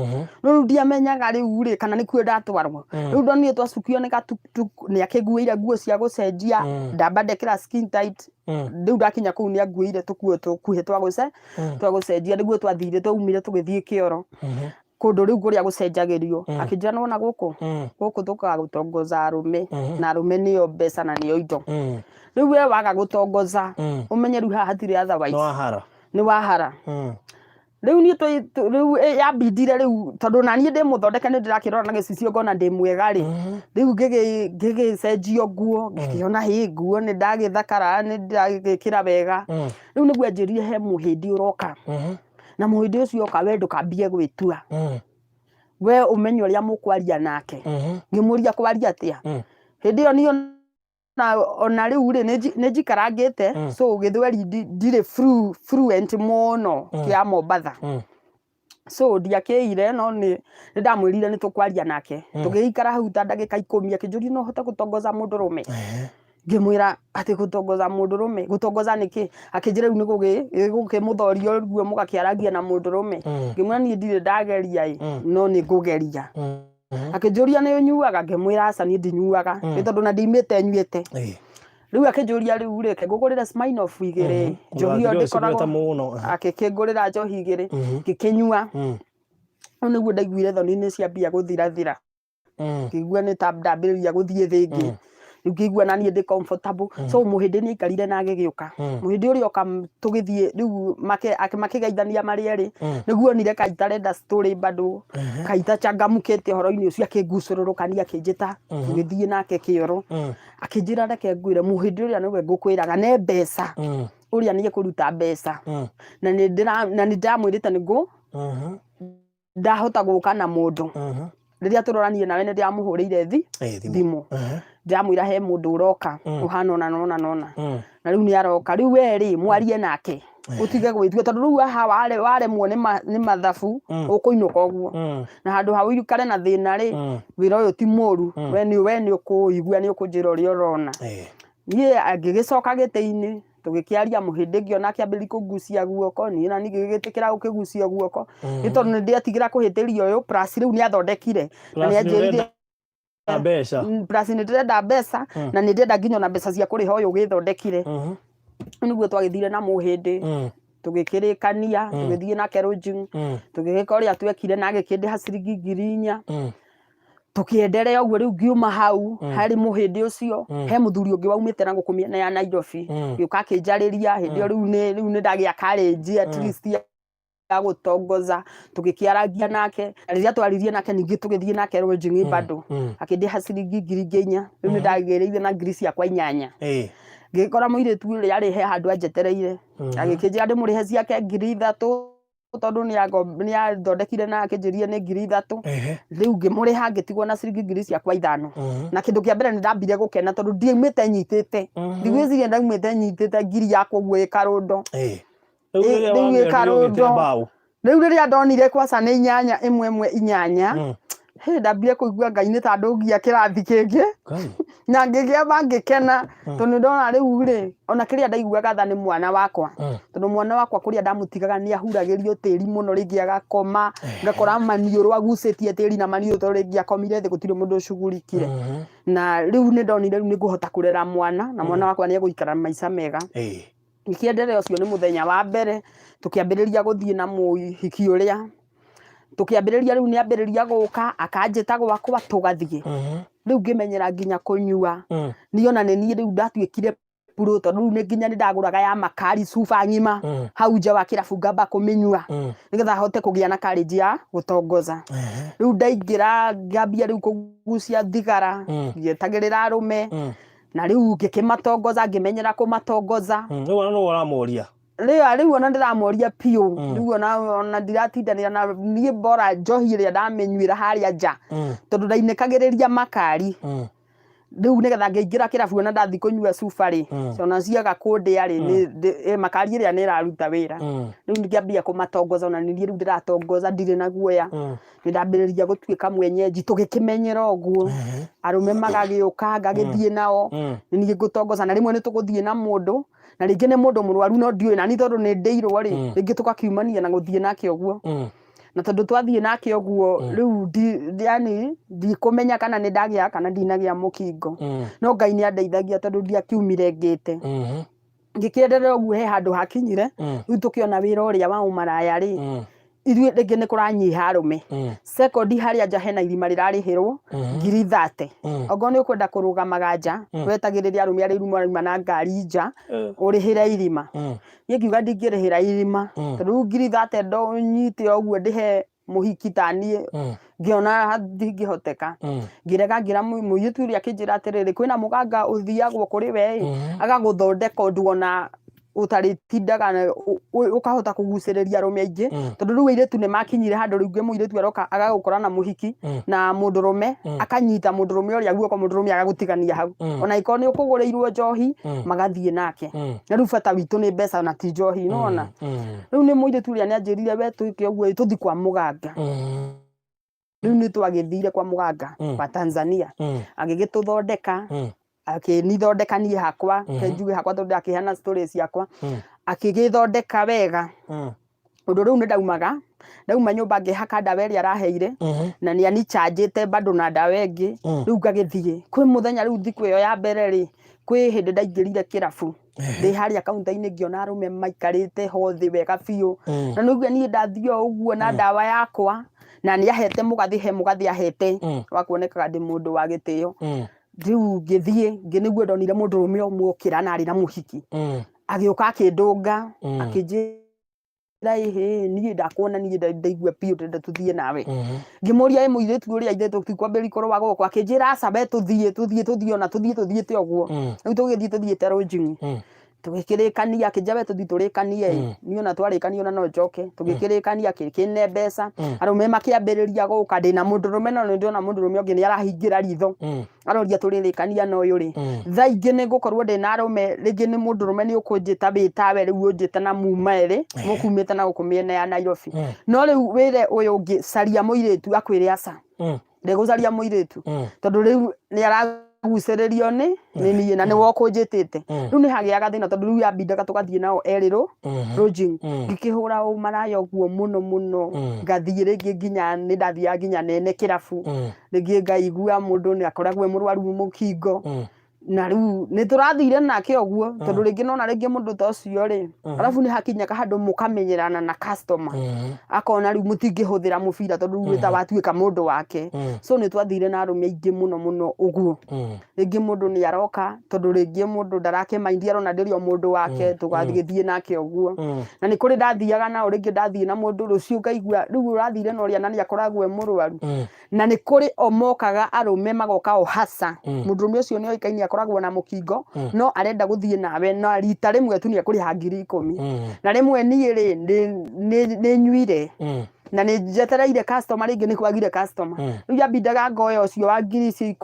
S2: No rĩu ndiamenyaga rĩu rĩ, kana nĩkuo ndatwarwo. Rĩu ndonire twacukio nĩ ga tuktuk, nĩ akĩnguĩire nguo cia gũcenjia, ndamba ndekĩra skin tight. Rĩu ndakinya kũu nĩ anguĩire tũkuo tũkuhĩ twa gũcenjia nĩguo twathire twaumire tũgĩthiĩ kĩoro. Kũndũ rĩu kũrĩa gũcenjagĩrio. Akĩnjĩra nĩwona gũkũ, gũkũ tũkaga gũtongoza arũme, na arũme nĩo mbeca na nĩo indo. Rĩu we waga gũtongoza, ũmenye rĩu haha hatirĩ otherwise.
S1: Nĩ wahara.
S2: Nĩ wahara. Rĩu niĩ rĩu yambindire rĩu tondũ na niĩ ndĩ mũthondeke nĩ ndĩrakĩrora na gĩcicio ngona ndĩ mwega rĩ, rĩu ngĩgĩcenjio nguo, ngĩkĩona hĩ nguo nĩ ndagĩthakara, nĩ ndagĩkĩra wega. Rĩu nĩguo anjĩrire he mũhĩndĩ ũroka. Na mũhĩndĩ ũcio oka we ndũkambie gwĩtua. We ũmenye ũrĩa mũkwaria nake. Ngĩmũria kwaria atĩa? Hĩndĩ ĩyo niĩ ona rĩu rĩ, nĩ njikarangĩte, so gĩthweri ndirĩ fluent mũno kĩa Mombatha. So ndiakĩire no nĩ ndamwĩrire nĩ tũkwaria nake. Tũgĩikara hau ta ndagĩka 10 akĩnjũria no ũhote gũtongoza mũndũrũme? Ngĩmwĩra atĩ gũtongoza mũndũrũme, gũtongoza nĩkĩ? Akĩnjĩra rĩu nĩ gũkĩmũthoria ũguo mũgakĩaragia na mũndũrũme. Ngĩmwĩra niĩ ndirĩ ndageria ĩ, no nĩ ngũgeria. Akĩnjũria nĩ ũnyuaga? Ngĩmwĩra aca niĩ ndinyuaga, nĩ tondũ na ndiumĩte nyuĩte. Rĩu akĩnjũria rĩu rĩ, reke ngũgũrĩre Smirnoff igĩrĩ, njohi ĩyo ndĩkoragwo, akĩkĩngũrĩra njohi igĩrĩ, ngĩkĩnyua. Rĩu nĩguo ndaiguire thoni nĩ ciambia gũthirathira. Ngĩigua nĩ ta ndambĩrĩria gũthiĩ thĩ ĩngĩ. Rĩu ngĩigua na niĩ ndĩ comfortable. So mũhĩndĩ nĩ aikarire na agĩgĩũka. Mũhĩndĩ ũrĩa oka tũgĩthiĩ rĩu makĩgeithania marĩ erĩ. Nĩguo onire kaĩ itarenda story bado, kaĩ itachangamkĩte ũhoro-inĩ ũcio akĩngucũrũrũkania akĩnjĩta tũgĩthiĩ nake kĩoro. Akĩnjĩra reke ngwĩre mũhĩndĩ ũrĩa nĩwe ngũkwĩraga ne mbeca, ũrĩa nĩ ekũruta mbeca. Na nĩ ndamwĩrĩte nĩ ngũ ndahota gũka na mũndũ. Rĩrĩa tũroranie nawe nĩ ndĩramũhũrĩire thimũ. Ndĩramwĩra he mũndũ ũroka ũhana ũna na ũna na ũna. Na rĩu nĩ aroka. Rĩu we rĩ, mwarie nake. Ũtige gwĩtua tondũ rĩu haha waremwo nĩ mathabu ũkũinũka ũguo. Na handũ ha ũikare na thĩna rĩ, wĩra ũyũ ti mũru. We nĩ ũkũũigua nĩ ũkũnjĩra ũrĩa ũrona. Niĩ ngĩgĩcoka gĩtĩ-inĩ tũgĩkĩaria mũhĩndĩ ngĩona akĩambĩrĩria kũngucia guoko, niĩ nani ngĩgĩtĩkĩra gũkĩgucio guoko. Nĩ tondũ nĩ ndĩetigĩra kũhĩtĩria ũyũ plus rĩu nĩ athondekire. Na nĩ anjĩrire
S1: mbeca.
S2: Plus nĩ ndĩrenda mbeca na nĩ ndĩrenda nginya ona mbeca cia kũrĩha ũyũ ũgĩthondekire. Rĩu nĩguo twagĩthire na mũhĩndĩ tũgĩkĩrĩkania tũgĩthiĩ nake lodging tũgĩgĩka ũrĩa twekire na agĩkĩndĩha ciringi 4,000. Tũkĩenderea ũguo rĩu ngiuma hau harĩ mũhĩndĩ ũcio he mũthuri ũngĩ waumĩte na gũkũ mĩena ya Nairobi gĩũka akĩnjarĩria hĩndĩ ĩyo rĩu nĩ rĩu nĩ ndagĩa courage at least ya gũtongoza tũgĩkĩarangia nake na rĩrĩa twaririe nake ningĩ tũgĩthiĩ nake lodging bado akĩndĩha ciringi ngiri ingĩ inya rĩu nĩ ndagĩrĩire na ngiri ciakwa inyanya ngĩkora mũirĩtu ũrĩa arĩ he handũ anjetereire agĩkĩnjĩra ndĩmũrĩhe ciake 3,000 tondũ nĩ athondekire na akĩnjĩrire nĩ 3,000 rĩu ngĩmũrĩha ngĩtigwo na ciringi ngiri ciakwa ithano na kĩndũ kĩa mbere nĩ ndambire gũkena tondũ ndiaumĩte nyitĩte ndigwĩciria ndaumĩte nyitĩte ngiri yakwa ũguo ĩ karũndo
S1: Rĩu
S2: ĩ karũndo rĩu rĩrĩa ndonire kwaca nĩ inyanya ĩmwe ĩmwe inyanya. Hĩ, ndambire kũigua Ngai nĩ ta ndũngia kĩrathi kĩngĩ.
S1: Ngai.
S2: Na ngĩgĩamba ngĩkena tondũ nĩ ndona rĩu rĩ, ona kĩrĩa ndaiguaga tha nĩ mwana wakwa. Tondũ mwana wakwa kũrĩa ndamũtigaga nĩ ahuragĩrio tĩri mũno, rĩngĩ agakoma, ngakora maniũrũ agucĩtie tĩri na maniũrũ tondũ rĩngĩ akomire thĩ gũtirĩ mũndũ ũcugurikire. Na rĩu nĩ ndonire rĩu nĩ ngũhota kũrera mwana na mwana wakwa nĩ egũikara maica mega. Ngĩkĩenderea ũcio nĩ mũthenya wa mbere, tũkĩambĩrĩria gũthiĩ na mũhiki ũrĩa. Tũkĩambĩrĩria rĩu nĩ ambĩrĩria gũka, akanjĩta gwakwa tũgathiĩ. Rĩu ngĩmenyera nginya kũnyua. Niĩ ona nĩ niĩ rĩu ndatuĩkire puro tondũ rĩu nĩ nginya nĩ ndagũraga ya makari cuba ng'ima hau nja wa kĩrabu ngamba kũmĩnyua nĩgetha hote kũgĩa na courage ya gũtongoza. Rĩu ndaingĩra ngambia rĩu kũgucia thigara, ngĩetagĩrĩra arũme, na rĩu ngĩkĩmatongoza, ngĩmenyera kũmatongoza.
S1: Rĩu ona nũ ũramoria?
S2: Rĩu rĩu ona ndĩramoria biũ. Rĩu ona ona ndiratindanĩra na niĩ, bora njohi ĩrĩa ndamĩnyuĩra harĩa nja, tondũ ndainĩkagĩrĩria makari. Rĩu nĩgetha ngĩingĩra kĩrabu, ona ndathiĩ kũnyua cuba rĩ, ona ciaga kũndĩa rĩ, makari ĩrĩa nĩ ĩraruta wĩra. Rĩu ngĩambia kũmatongoza, ona nĩ niĩ rĩu ndĩratongoza, ndirĩ na guoya. Nĩ ndambĩrĩria gũtuĩka mwenyeji, tũgĩkĩmenyera ũguo, arũme magagĩũka, ngagĩthiĩ nao, nĩ niĩ ngũtongoza, na rĩmwe nĩ tũgũthiĩ na mũndũ, na rĩngĩ nĩ mũndũ mũrwaru, no ndiũĩ nani tondũ nĩ ndĩirwo rĩ, rĩngĩ tũgakiumania na gũthiĩ nake ũguo. Na tondũ twathiĩ nake ũguo, rĩu yani ndikũmenya kana nĩ ndagĩa kana ndinagĩa mũkingo, no Ngai nĩ andeithagia tondũ ndiakiumire ngĩte. Ngĩkĩenderera ũguo, he handũ hakinyire rĩu tũkĩona wĩra ũrĩa wa ũmaraya rĩ, ithuĩ rĩngĩ nĩ kũranyiha arũme. Second, harĩa nja hena irima rĩrarĩhĩrwo 30,000. Okorwo nĩ ũkwenda kũrũgamaga nja wetagĩrĩre arũme arĩa rĩu marauma na ngari nja, ũrĩhĩre irima. Niĩ ngiuga ndingĩrĩhĩra irima, tondũ rĩu 30,000 ndo nyite ũguo ndĩhe mũhiki ta niĩ, ngĩona ndingĩhoteka. Ngĩrega, ngĩra mũirĩtu ũrĩa, akĩnjĩra atĩrĩrĩ, kwĩna mũganga ũthiagwo kũrĩ we ĩ, agagũthondeka ũndũ ona ũtarĩtindaga ũkahota kũgucĩrĩria arũme aingĩ, tondũ rĩu airĩtu nĩ makinyire handũ rĩu mũirĩtu aroka agagũkora na mũhiki na mũndũrũme, akanyita mũndũrũme ũrĩa guoko, mũndũrũme agagũtigania hau, ona angĩkorwo nĩ ũkũgũrĩirwo njohi, magathiĩ nake. Na rĩu bata witũ nĩ mbeca na ti njohi, nĩwona? Rĩu nĩ mũirĩtu ũrĩa nĩ anjĩrire, we twĩke ũguo ĩ, tũthiĩ kwa mũganga. Rĩu nĩ twagĩthire kwa mũganga wa Tanzania, agĩgĩtũthondeka, akĩnithondeka niĩ hakwa, ke njuge hakwa tondũ ndakĩheana story ciakwa, akĩgĩthondeka wega ũndũ rĩu nĩ ndaumaga, ndauma nyũmba ngĩhaka ndawa ĩrĩa araheire, na nĩ anichanjĩte bado na ndawa ĩngĩ. Rĩu ngagĩthiĩ kwĩ mũthenya, rĩu thikũ ĩyo ya mbere rĩ, kwĩ hĩndĩ ndaingĩrire kĩrabu ndĩ harĩa kaunta-inĩ, ngĩona arũme maikarĩte ho thĩ wega biũ, na nĩguo niĩ ndathiĩ o ũguo na ndawa yakwa, na nĩ ahete mũgathĩ, he mũgathĩ ahete wa kuonekaga ndĩ mũndũ wa gĩtĩo. Rĩu ngĩthiĩ nĩguo ndonire mũndũrũme ũmwe ũkĩra na arĩ na mũhiki, agĩũka akĩndũnga, akĩnjĩra, ĩhĩ, niĩ ndakuona, niĩ ndaigua biũ ndĩrenda tũthiĩ nawe. Ngĩmũria, ĩ mũirĩtu ũrĩa ithe tũtikwambĩrĩria kũrũa gũkũ? Akĩnjĩra, aca, we tũthiĩ, tũthiĩ, tũthiĩ, ona tũthiĩ tũthiĩte ũguo. Rĩu tũgĩthiĩ tũthiĩte rũnjing'i, tũgĩkĩrĩkania, akĩnjĩra, we tũthiĩ tũrĩkanie ĩ, niĩ ona twarĩkania ona no njoke. Tũgĩkĩrĩkania, akĩkĩne mbeca, arũme makĩambĩrĩria gũka ndĩna mũndũrũme, no nĩ ndĩrona mũndũrũme ũngĩ nĩ arahingĩra ritho, aroria tũrĩrĩkania na ũyũ rĩ. Thaa ingĩ nĩ ngũkorwo ndĩna arũme, rĩngĩ nĩ mũndũrũme nĩ ũkũnjĩta wĩ tawe, rĩu ũnjĩte na muma erĩ mũkumĩte na gũkũ mĩena ya Nairobi, no rĩu wĩre ũyũ ũngĩ, caria mũirĩtu, akwĩre aca, ndegũcaria mũirĩtu, tondũ rĩu nĩ aragucĩrĩrio nĩ niĩ na nĩwe ũkũnjĩtĩte. Rĩu nĩ hagĩaga thĩna, tondũ rĩu yambindaga tũgathiĩ nao erĩ rũ lodging. Ngĩkĩhũra ũmaraya ũguo mũno mũno, ngathiĩ rĩngĩ nginya nĩ ndathiaga nginya nene kĩrabu, rĩngĩ ngaigua mũndũ nĩ akoragwo e mũrwaru mũkingo, na rĩu nĩ tũrathire nake ũguo, tondũ rĩngĩ nona rĩngĩ mũndũ ta ũcio rĩ, arabu nĩ hakinyaga handũ mũkamenyerana na customer, akona rĩu mũtingĩhũthĩra mũbira, tondũ rĩu wĩta watuĩka mũndũ wake. So nĩ twathire na arũme aingĩ mũno mũno ũguo, rĩngĩ mũndũ nĩ aroka, tondũ rĩngĩ mũndũ ndarakĩmaindi, arona ndĩrĩ o mũndũ wake, tũgagĩthiĩ nake ũguo. Na nĩ kũrĩ ndathiaga nao, rĩngĩ ndathiĩ na mũndũ, rũciũ ngaigua rĩu ũrathire na ũrĩa na nĩ akoragwo e mũrwaru. Na nĩ kũrĩ o mokaga arũme magoka o haca, mũndũrũme ũcio nĩ oĩkaine akoragwo na mũkingo, no arenda gũthiĩ nawe na rita rĩmwe tu nĩ ekũrĩha 10,000. Na rĩmwe niĩ rĩ, nĩ nyuire na nĩ njetereire customer, rĩngĩ nĩ kwagire customer, rĩu yambindaga ngoya ũcio wa ngiri icio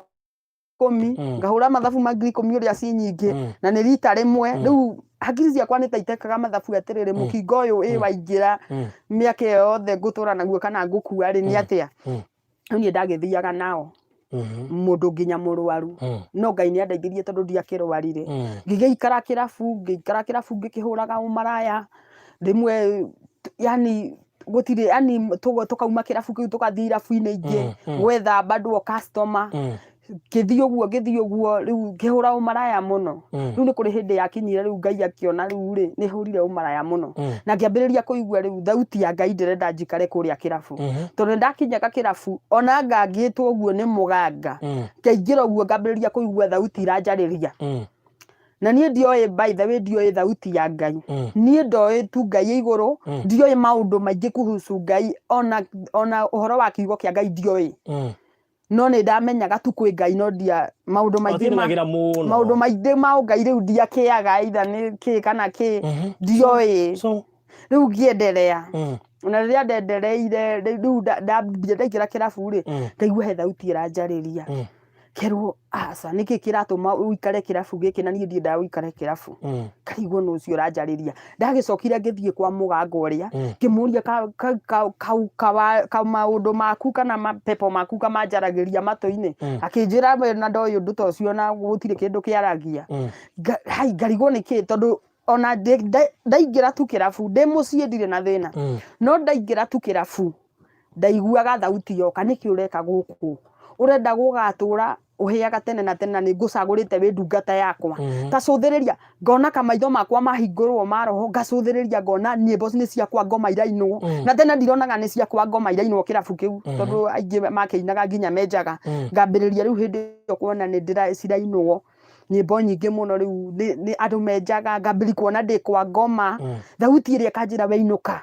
S2: 10, ngahũra mathabu ma 10,000 ũrĩa ci nyingĩ, na nĩ rita rĩmwe. Rĩu hakiri ciakwa nĩ ta itekaga mathabu atĩrĩrĩ, mũkingo ũyũ ĩ waingĩra, mĩaka ĩyo yothe ngũtũra naguo kana ngũkua rĩ, nĩ atĩa? Rĩu niĩ ndagĩthiaga nao mũndũ nginya mũrwaru, no Ngai nĩ andeithirie tondũ ndiakĩrwarire. Ngĩgĩikara kĩrabu, ngĩikara kĩrabu ngĩkĩhũraga ũmaraya rĩmwe, yani gũtirĩ, yani tũkauma kĩrabu kĩu tũgathiĩ irabu-inĩ ingĩ gwetha bado o customer. Ngĩthiĩ ũguo, ngĩthiĩ ũguo, rĩu ngĩhũra ũmaraya mũno. Rĩu nĩ kũrĩ hĩndĩ yakinyire rĩu Ngai akĩona rĩu rĩ, nĩ hũrire ũmaraya mũno. Na ngĩambĩrĩria kũigua rĩu thauti ya Ngai ndĩrenda njikare kũrĩa kĩrabu. Tondũ nĩ ndakinyaga kĩrabu, ona ngangĩtwo ũguo nĩ mũganga, ngaingĩra ũguo ngambĩrĩria kũigua thauti iranjarĩria. Na niĩ ndioĩ, by the way, ndioĩ thauti ya Ngai. Niĩ ndoĩ tu Ngai e igũrũ, ndioĩ maũndũ maingĩ kuhusu Ngai, ona ũhoro wa kiugo kĩa Ngai ndioĩ. No nĩ ndamenyaga tu kwĩ Ngai, no ndia maũndũ maingĩ
S1: Watindanagĩra mũno.
S2: Maũndũ maingĩ ma Ngai rĩu ndiakĩaga, either nĩ kĩ kana kĩ, ndioĩ.
S1: So
S2: Rĩu ngĩenderea, na rĩrĩa ndendereire rĩu ndambia ndaingĩra kĩrabu rĩ, ngaigua he thauti ĩranjarĩria. Kerwo aca, nĩkĩ kĩratũma ũikare kĩrabu gĩkĩ na niĩ ndiendaga ũikare kĩrabu? Ngarigwo nũ ũcio ũranjarĩria. Ndagĩcokire ngĩthiĩ kwa mũganga ũrĩa, ngĩmũria maũndũ maku kana mapepo maku kamanjaragĩria matũ-inĩ. Akĩnjĩra we na ndoĩ ũndũ ta ũcio na gũtirĩ kĩndũ kĩaragia. Hai, ngarigwo nĩkĩ, tondũ ona ndaingĩra tu kĩrabu, ndĩ mũciĩ ndirĩ na thĩna, no ndaingĩra tu kĩrabu ndaiguaga thauti yoka, nĩkĩ ũreka gũkũ? Ũrenda gũgatũra ũhĩaga tene na tene na nĩ ngũcagũrĩte wĩ ndungata yakwa? Ta cũthĩrĩria. Ngona kamaitho makwa mahingũrwo ma roho, ngacũthĩrĩria ngona nyĩmbo nĩ ciakwa ngoma irainwo. Na tene ndironaga nĩ ciakwa ngoma irainwo kĩrabu kĩu, tondũ aingĩ makĩinaga nginya menjaga. Ngambĩrĩria rĩu hĩndĩ ĩyo kuona nĩ ndĩra cirainwo nyĩmbo nyingĩ mũno, rĩu nĩ andũ menjaga, ngambĩrĩria kuona ndĩ kwa ngoma. Thauti ĩrĩa ĩkanjĩra, weinũka,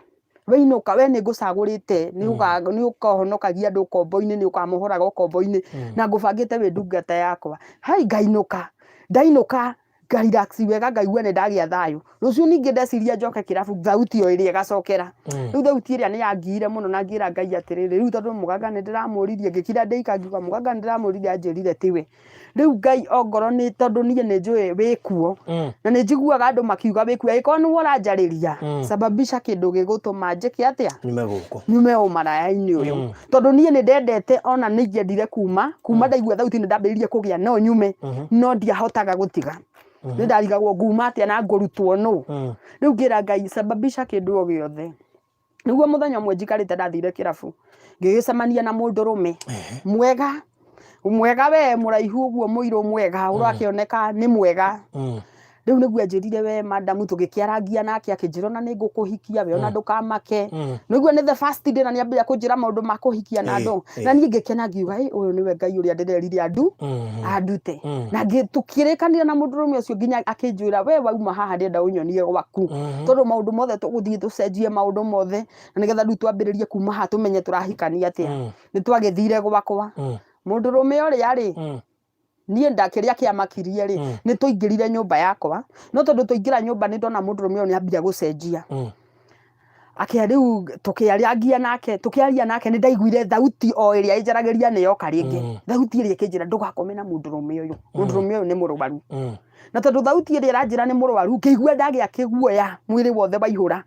S2: weinũka, we nĩ ngũcagũrĩte, nĩ ũkahonokagia andũ ũkombo-inĩ, nĩ ũkamohoraga ũkombo-inĩ, na ngũbangĩte wĩ ndungata yakwa. Hai, ngainũka, ndainũka nga relax wega, ngaigua nĩ ndagĩa thayũ. Rũciũ ningĩ ndeciria njoke kĩrabu, thauti o ĩrĩa ĩgacokera. Rĩu thauti ĩrĩa nĩ yangiire mũno, na ngĩra Ngai atĩrĩrĩ, rĩu tondũ mũganga nĩ ndĩramũririe, ngĩkira ndĩika ngiuga mũganga nĩ ndĩramũririe anjĩrire tiwe. Rĩu Ngai, ongorwo nĩ tondũ niĩ nĩ njũĩ wĩkuo, na nĩ njiguaga andũ makiuga wĩkuo, angĩkorwo nĩwe ũranjarĩria, sababisha kĩndũ gĩgũtũma njĩke atĩa?
S1: Nyume gũkũ.
S2: Nyume ũmaraya-inĩ ũyũ. Tondũ niĩ nĩ ndendete, ona nĩ ingĩendire kuma, kuma ndaigua thauti nĩ ndambĩrĩirie kũgĩa no nyume, no ndiahotaga gũtiga. Nĩ ndarigagwo nguma atĩa na ngũrutwo nũ. Rĩu ngĩra Ngai, sababisha kĩndũ o gĩothe. Nĩguo mũthenya ũmwe njikarĩte ndathire kĩrabu, ngĩgĩcemania na mũndũrũme mwega mwega, we mũraihu ũguo, mũirũ mwega, ũrakĩoneka nĩ mwega. Rĩu nĩguo anjĩrire, we madamu, tũgĩkĩarangia nake, akĩnjĩra ona nĩ ngũkũhikia we, ona ndũkamake. Nĩguo nĩ the first day na nĩambĩrĩria kũnjĩra maũndũ ma kũhikia na andũ, na niĩ ngĩkena ngiuga, ĩ ũyũ nĩwe Ngai ũrĩa ndĩrerire andu andute. Na tũkĩrĩkanĩra na mũndũrũme ũcio nginya akĩnjĩra, we wauma haha ndĩrenda ũnyonie gwaku, tondũ maũndũ mothe tũgũthiĩ tũcenjie maũndũ mothe, na nĩgetha rĩu twambĩrĩrie kuma haha tũmenye tũrahikania atĩa. Nĩ twagĩthire gwakwa. Mũndũrũme ũrĩa rĩ, niĩ nda kĩrĩa kĩamakirie rĩ, nĩ tũingĩrire nyũmba yakwa, no tondũ twaingĩra nyũmba nĩ ndona mũndũrũme ũyũ nĩ ambia gũcenjia. Akĩa rĩu tũkĩarangia nake, tũkĩaria nake, nĩ ndaiguire thauti o ĩrĩa ĩnjaragĩria nĩ yoka rĩngĩ. Thauti ĩrĩa ĩkĩnjĩra, ndũgakome na mũndũrũme ũyũ, mũndũrũme ũyũ nĩ mũrwaru. Na tondũ thauti ĩrĩa ĩranjĩra nĩ mũrwaru, ngĩigua ndagĩa kĩguoya, mwĩrĩ wothe waihũra.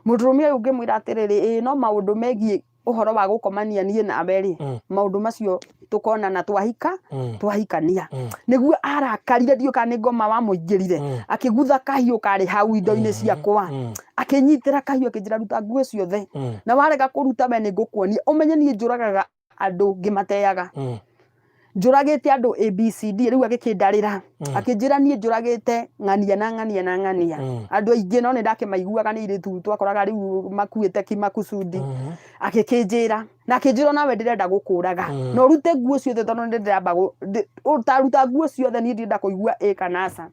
S2: Mũndũrũme ũyũ ngĩmwĩra atĩrĩrĩ, ĩĩ no maũndũ megiĩ ũhoro wa gũkomania niĩ nawe rĩ, maũndũ macio tũkonana twahika, twahikania. Nĩguo arakarire, ndiũĩ kana nĩ ngoma wamũingĩrire, akĩgutha kahiũ karĩ hau indo-inĩ ciakwa, akĩnyitĩra kahiũ, akĩnjĩra, ruta nguo ciothe, na warega kũruta we nĩ ngũkuonia, ũmenye niĩ njũragaga andũ ngĩmateaga. Njũragĩte andũ ABCD. Rĩu agĩkĩndarĩra, akĩnjĩra niĩ njũragĩte ng'ania na ng'ania na ng'ania andũ aingĩ, no nĩ ndakĩmaiguaga nĩ airĩtu twakoraga rĩu makuĩte kimakusudi. Agĩkĩnjĩra na akĩnjĩra, onawe ndĩrenda gũkũraga, na ũrute nguo ciothe, tondũ nĩ ndĩramba ũtaruta nguo ciothe niĩ ndĩrenda kũigua ĩ kana aca.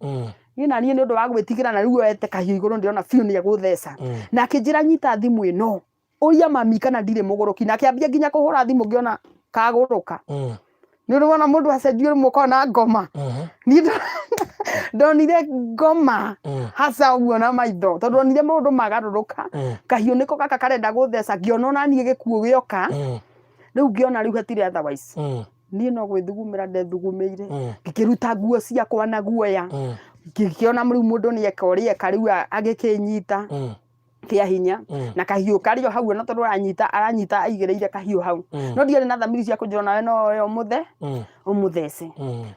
S2: Niĩ na niĩ nĩ ũndũ wa gwĩtigĩra, na rĩu oete kahiũ igũrũ, ndĩrona biũ nĩ egũtheca. Na akĩnjĩra, nyita thimũ ĩno, ũria mami kana ndirĩ mũgũrũki. Na akĩambia nginya kũhũra thimũ, ngĩona kagũrũka. Nĩ ũrĩ wona mũndũ acenjio rĩmwe ũkona ngoma? Niĩ ndonire ngoma haca ũguo na maitho, tondũ onire maũndũ magarũrũka. Kahiũ nĩko gaka karenda gũtheca, ngĩona ona niĩ gĩkuũ gĩoka. Rĩu ngĩona rĩu hatirĩ otherwise. Niĩ no gwĩthugumĩra ndethugumĩire, ngĩkĩruta nguo ciakwa na guoya, ngĩkĩona rĩu mũndũ nĩ eka ũrĩa eka, rĩu agĩkĩnyita. Kĩa hinya na kahiũ karĩ o hau, ona tondũ aranyita aranyita aigĩrĩire kahiũ hau, no ndiarĩ na thamiri cia kũnjĩra onawe no oe ũmũthe ũmũthece.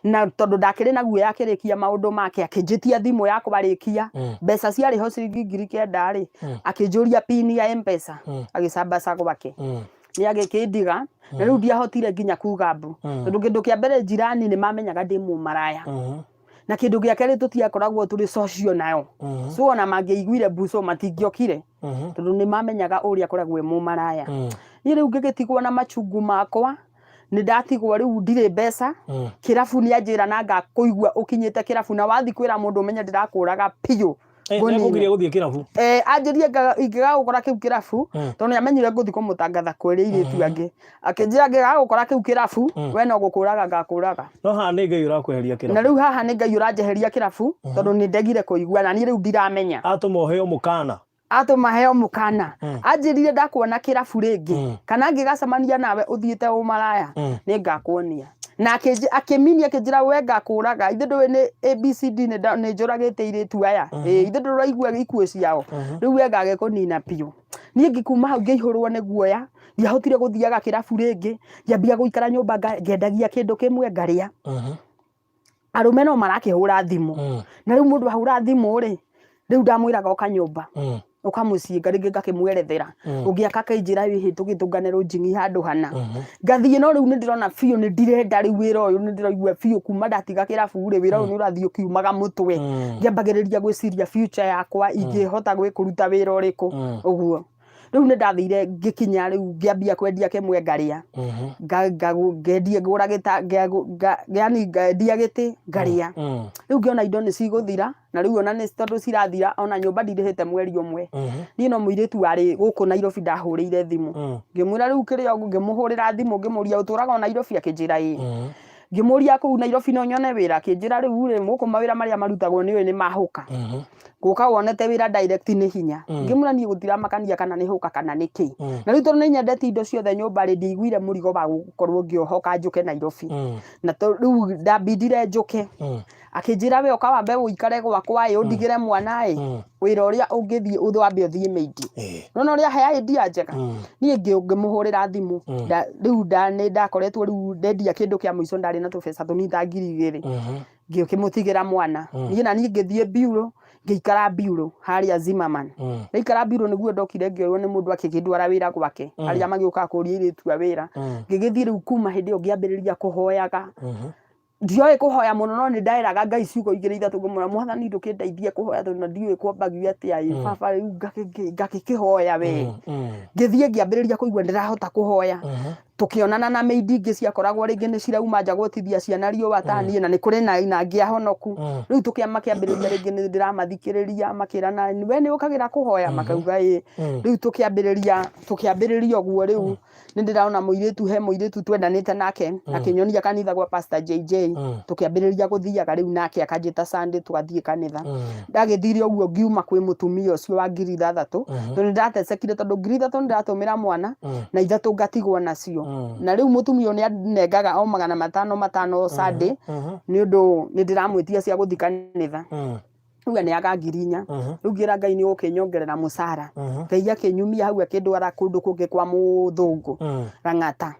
S2: Na tondũ ndakĩrĩ na guoya, akĩrĩkia maũndũ make, akĩnjĩtia thimũ yakwa. Arĩkia mbeca ciarĩ ho ciringi 9,000 rĩ, akĩnjũria pin ya Mpesa, agĩcambaca gwake, nĩ agĩkĩndiga. Na rĩu ndiahotire nginya kuga mbu, tondũ kĩndũ kĩa mbere, njirani nĩ mamenyaga ndĩ mũmaraya, na kĩndũ gĩa kerĩ, tũtiakoragwo tũrĩ social nayo, so ona mangĩaiguire mbuco matingĩokire, tondũ nĩ mamenyaga ũrĩa akoragwo e mũmaraya. Niĩ rĩu ngĩgĩtigwo na machungu makwa, nĩ ndatigwo rĩu ndirĩ mbeca. Kĩrabu nĩ anjĩra na ngakũigua ũkinyĩte kĩrabu na wathi kwĩra mũndũ ũmenye ndĩrakũraga biũ. Ngũnine.
S1: Nĩakũgiria gũthiĩ kĩrabu?
S2: Eh, anjĩrie ingĩgagũkora kĩu kĩrabu, tondũ nĩamenyire ngũthiĩ kũmũtangatha kwĩrĩ airĩtu angĩ, akĩnjĩra ngĩgagũkora kĩu kĩrabu, we no gũkũraga ngakũraga.
S1: No haha nĩ Ngai ũrakweheria
S2: Na
S1: kĩrabu.
S2: Rĩu haha nĩ Ngai ũranjeheria kĩrabu, tondũ nĩ ndegire kũigua na niĩ rĩu ndiramenya.
S1: Atũma ũheo mũkana.
S2: Atũma heo mũkana. Anjĩrire ndakuona kĩrabu rĩngĩ kana ngĩgacemania nawe ũthiĩte ũmaraya, nĩ ngakuonia. Na akĩminia, akĩnjĩra we ngakũraga, ithe ndũĩ nĩ ABCD, nĩ njũragĩte airĩtu aya. Ĩĩ, ithe ndũraigua ikuũ ciao, rĩu we ngagĩkũnina biũ. Niĩ ngĩkuma hau ngĩihũrwo nĩ guoya, ndiahotire gũthiaga kĩrabu rĩngĩ. Ngĩambia gũikara nyũmba, ngendagia kĩndũ kĩmwe ngarĩa. Arũme no marakĩhũra thimũ, na rĩu mũndũ ahũra thimũ rĩ, rĩu ndamwĩraga ũka nyũmba, ũka mũciĩ, rĩngĩ ngakĩmwerethera, ũngĩ akakĩnjĩra ĩhĩ tũgĩtũngane rũnjing'i handũ hana, ngathiĩ. No rĩu nĩ ndĩrona biũ nĩ ndirenda rĩu wĩra ũyũ, nĩ ndĩraigua biũ kuma ndatiga kĩrabu rĩ, wĩra ũyũ nĩ ũrathiĩ ũkiumaga mũtwe. Ngĩambagĩrĩria gwĩciria future yakwa, ingĩhota kũruta wĩra ũrĩkũ ũguo. Rĩu nĩ ndathire ngĩkinya, rĩu ngĩambia kwendia kĩmwe ngarĩa, ngendie ngũra gĩta yani ngendia gĩtĩ ngarĩa. Rĩu ngĩona indo nĩ cigũthira, na rĩu ona nĩ tondũ cirathira, ona nyũmba ndirĩhĩte mweri ũmwe. Niĩ no mũirĩtu warĩ gũkũ Nairobi ndahũrĩire thimũ, ngĩmwĩra rĩu kĩrĩa, ngĩmũhũrĩra thimũ ngĩmũria, "Ũtũraga o Nairobi?" Akĩnjĩra ĩĩ. Ngĩmũria, "Kũu Nairobi no nyone wĩra?" Akĩnjĩra, "Rĩu rĩ, gũkũ mawĩra marĩa marutagwo nĩ ũĩ nĩ mahũka, gũka wonete wĩra direct nĩ hinya." Ngĩmwĩra niĩ gũtiramakania kana nĩ hũka kana nĩ kĩ. Na rĩu tondũ nĩ nyendete indo ciothe nyũmba rĩ, ndiaiguire mũrigo wa gũkorwo ngĩohoka njũke Nairobi, na rĩu ndambindire njũke. Akĩnjĩra, "We ũka wambe ũikare gwakwa ĩ, ũndigĩre mwana ĩ, wĩra ũrĩa ũngĩthiĩ wambe ũthiĩ maid." Nona ũrĩa he idea njega. Niĩ ngĩmũhũrĩra thimũ. Rĩu nĩ ndakoretwo rĩu ndendia kĩndũ kĩa mũico, ndarĩ na tũbeca tũnini ta 2,000. Ngĩkĩmũtigĩra mwana. Niĩ na niĩ ngĩthiĩ biuro, ngĩikara biuro harĩa Zimmerman. Ndaikara biuro nĩguo ndokire ngĩoywo nĩ mũndũ akĩkĩndwara wĩra gwake, arĩa magĩũkaga kũria airĩtu a wĩra. Ngĩgĩthiĩ rĩu, kuma hĩndĩ ĩyo ngĩambĩrĩria kũhoyaga. Ndioĩ kũhoya mũno, no nĩ ndaĩraga Ngai ciugo igĩrĩ ithatũ, ngĩmwĩra, "Mwathani, ndũkĩndeithie kũhoya tondũ na ndiũĩ kwambagio atĩa ĩ, baba." Rĩu ngagĩkĩhoya we. Ngĩthiĩ ngĩambĩrĩria kũigua ndĩrahota kũhoya. Tũkĩonana na maid ingĩ ciakoragwo rĩngĩ nĩ cirauma nja gũtithia ciana riũa ta niĩ, na nĩ kũrĩ na angĩ ahonoku. Rĩu makĩambĩrĩria rĩngĩ nĩ ndĩramathikĩrĩria makĩrana, "We nĩ ũkagĩra kũhoya?" Makauga ĩĩ. Rĩu tũkĩambĩrĩria ũguo. Rĩu nĩ ndĩrona mũirĩtu, he mũirĩtu twendanĩte nake, akĩnyonia kanitha gwa Pastor JJ. Tũkĩambĩrĩria gũthiaga rĩu nake, akanjĩta Sunday tũgathiĩ kanitha. Ndagĩthire ũguo ngiuma kwĩ mũtumia ũcio wa 6,000, tondũ nĩ ndatecekire, tondũ 3,000 nĩ ndatũmĩra mwana na ithatũ ngatigwo nacio. Na rĩu mũtumia ũyũ nĩ anengaga o 500 500 Sunday, nĩ ũndũ nĩ ndĩramwĩtia cia gũthiĩ kanitha. Rĩu aneaga 4,000. Rĩu ngĩra Ngai nĩ ũkĩnyongerera mũcara. Ngai akĩnyumia hau akĩndwara kũndũ kũngĩ kwa mũthũngũ Lang'ata.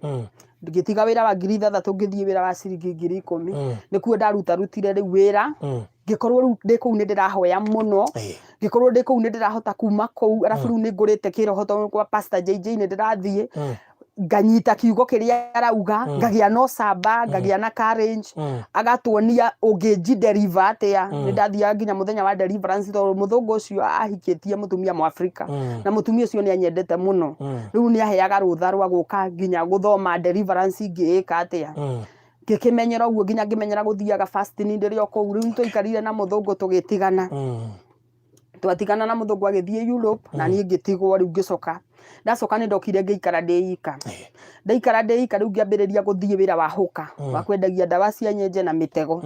S2: Ngĩtiga wĩra wa 6,000, ngĩthiĩ wĩra wa ciringi 10,000. Nĩkuo ndarutarutire rĩu wĩra. Ngĩkorwo rĩu ndĩ kũu nĩ ndĩrahoya mũno. Ngĩkorwo ndĩ kũu nĩ ndĩrahota kuma kũu, arabu rĩu nĩ ngũrĩte kĩroho tondũ kwa Pastor JJ nĩ ndĩrathiĩ, nganyita kiugo kĩrĩa arauga, ngagĩa na ũcamba, ngagĩa na courage. Agatuonia ũngĩnji deliver atĩa. Nĩ ndathiaga nginya mũthenya wa deliverance, tondũ mũthũngũ ũcio ahikĩtie mũtumia Mũafrika, na mũtumia ũcio nĩ anyendete mũno. Rĩu nĩ aheaga rũtha rwa gũka nginya gũthoma deliverance ingĩĩka atĩa. Ngĩkĩmenyera ũguo nginya ngĩmenyera gũthiaga fasting ndĩrĩ o kũu. Rĩu nĩtwaikarire na mũthũngũ, tũgĩtigana. Twatigana na mũthũngũ agĩthiĩ Europe na niĩ ngĩtigwo. Rĩu ngĩcoka, ndacoka nĩ ndokire ngĩikara ndĩ ika. Ndaikara ndĩ ika, rĩu ngĩambĩrĩria gũthiĩ wĩra wa hũka, wa kwendagia ndawa cia nyenje na mĩtego.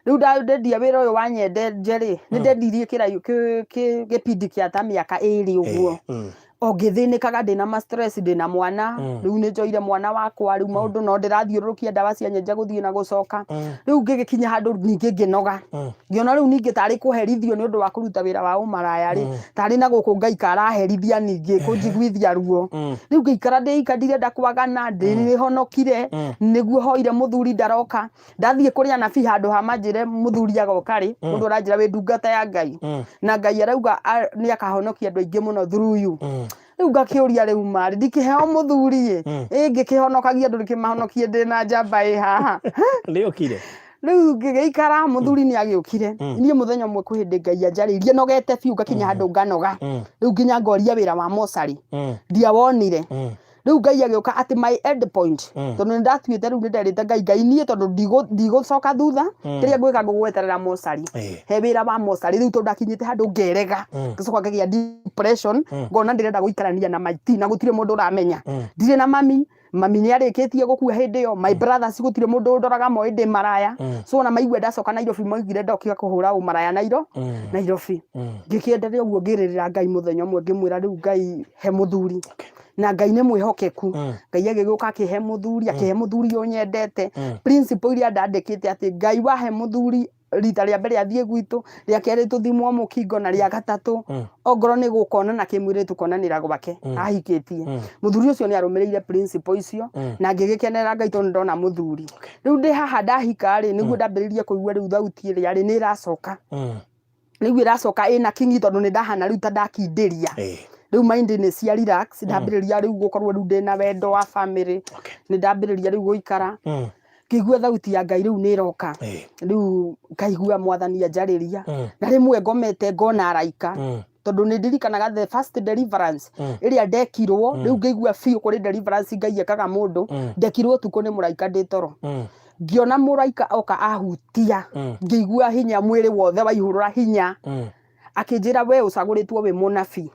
S2: Rĩu ndendia wĩra ũyũ wa nyenje rĩ, nĩ ndendirie gĩpindi kĩa ta mĩaka 2 ũguo. O ngĩthĩnĩkaga ndĩna ma stress ndĩna mwana rĩu nĩ njoire mwana wakwa rĩu maũndũ no ndĩrathiũrũrũkia ndawa cia nyenje gũthiĩ na gũcoka rĩu ngĩgĩkinya handũ ningĩ ngĩnoga ngĩona rĩu ningĩ tarĩ kũherithio nĩ ũndũ wa kũruta wĩra wa ũmaraya rĩ tarĩ na gũkũ Ngai karaherithia ningĩ kũnjiguithia ruo rĩu ngĩikara ndĩika ndirenda kwagana ndĩhonokire nĩguo hoire mũthuri ndaroka ndathiĩ kũrĩ anabii handũ ha manjĩre mũthuri agoka rĩ mũndũ aranjĩra wĩ ndungata ya Ngai na Ngai arauga nĩ akahonokia andũ aingĩ mũno through you rĩu ngakĩũria rĩu marĩ ndikĩheo mũthuri ĩ ĩ ngĩkĩhonokagia andũ ndĩkĩmahonokie ndĩ na njamba ĩ haha
S1: Nĩ okire.
S2: Rĩu ngĩgĩikara mũthuri nĩ agĩũkire niĩ mũthenya ũmwe kwĩ hĩndĩ Ngai anjarĩirie nogete biũ ngakinya handũ nganoga rĩu nginya ngoria wĩra wa mocarĩ ndiawonire Rĩu Ngai agĩũka atĩ my end point tondũ nĩ ndatuĩte rĩu nĩ nderĩte Ngai Ngai niĩ tondũ ndigũcoka thutha kĩrĩa ngwĩka ngũgweterera mocarĩ he wĩra wa mocarĩ rĩu tondũ ndakinyĩte handũ ngerega ngacoka ngagĩa depression ngona ndĩrenda gũikarania na maiti na gũtirĩ mũndũ ũramenya ndirĩ na mami mami nĩ arĩkĩtie gũkua hĩndĩ ĩyo my brothers gũtirĩ mũndũ ũndoraga moĩ ndĩ maraya so ona maigua ndacoka Nairobi maugire ndokire kũhũra ũmaraya Nairobi ngĩkĩenderea ũguo ngĩrĩrĩra Ngai mũthenya ũmwe ngĩmwĩra rĩu Ngai he mũthuri na Ngai nĩ mwĩhokeku Ngai agĩgĩũka akĩhe mũthuri akĩhe mũthuri ũnyendete principle iria ndandĩkĩte atĩ Ngai wahe mũthuri rita rĩa mbere athiĩ gwitũ rĩa kerĩ tũthimwo mũkingo na rĩa gatatũ ongorwo nĩ gũkonana kĩmwĩrĩ tũkonanĩra gwake ahikĩtie mũthuri ũcio nĩ arũmĩrĩire principle icio na ngĩgĩkenera Ngai tondũ ndona mũthuri rĩu ndĩ haha ndahika rĩ nĩguo ndambĩrĩirie kũigua rĩu thauti ĩrĩa rĩ nĩ ĩracoka rĩu ĩracoka ĩna kinyi tondũ nĩ ndahana rĩu ta ndakindĩria rĩu mind nĩ cia relax ndambĩrĩria rĩu gũkorwo rĩu ndĩna wendo wa family nĩ ndambĩrĩria rĩu gũikara ngĩigua thauti ya Ngai rĩu nĩ ĩroka rĩu ngaigua mwathani anjarĩria na rĩmwe ngomete ngona araika tondũ nĩ ndirikanaga the first deliverance ĩrĩa ndekirwo rĩu ngĩigua biũ kũrĩ deliverance Ngai ekaga mũndũ ndekirwo ũtukũ nĩ mũraika ndĩ toro ngĩona mũraika oka ahutia ngĩigua hinya mwĩrĩ wothe waihũrũra hinya akĩnjĩra we ũcagũrĩtwo wĩ mũnabii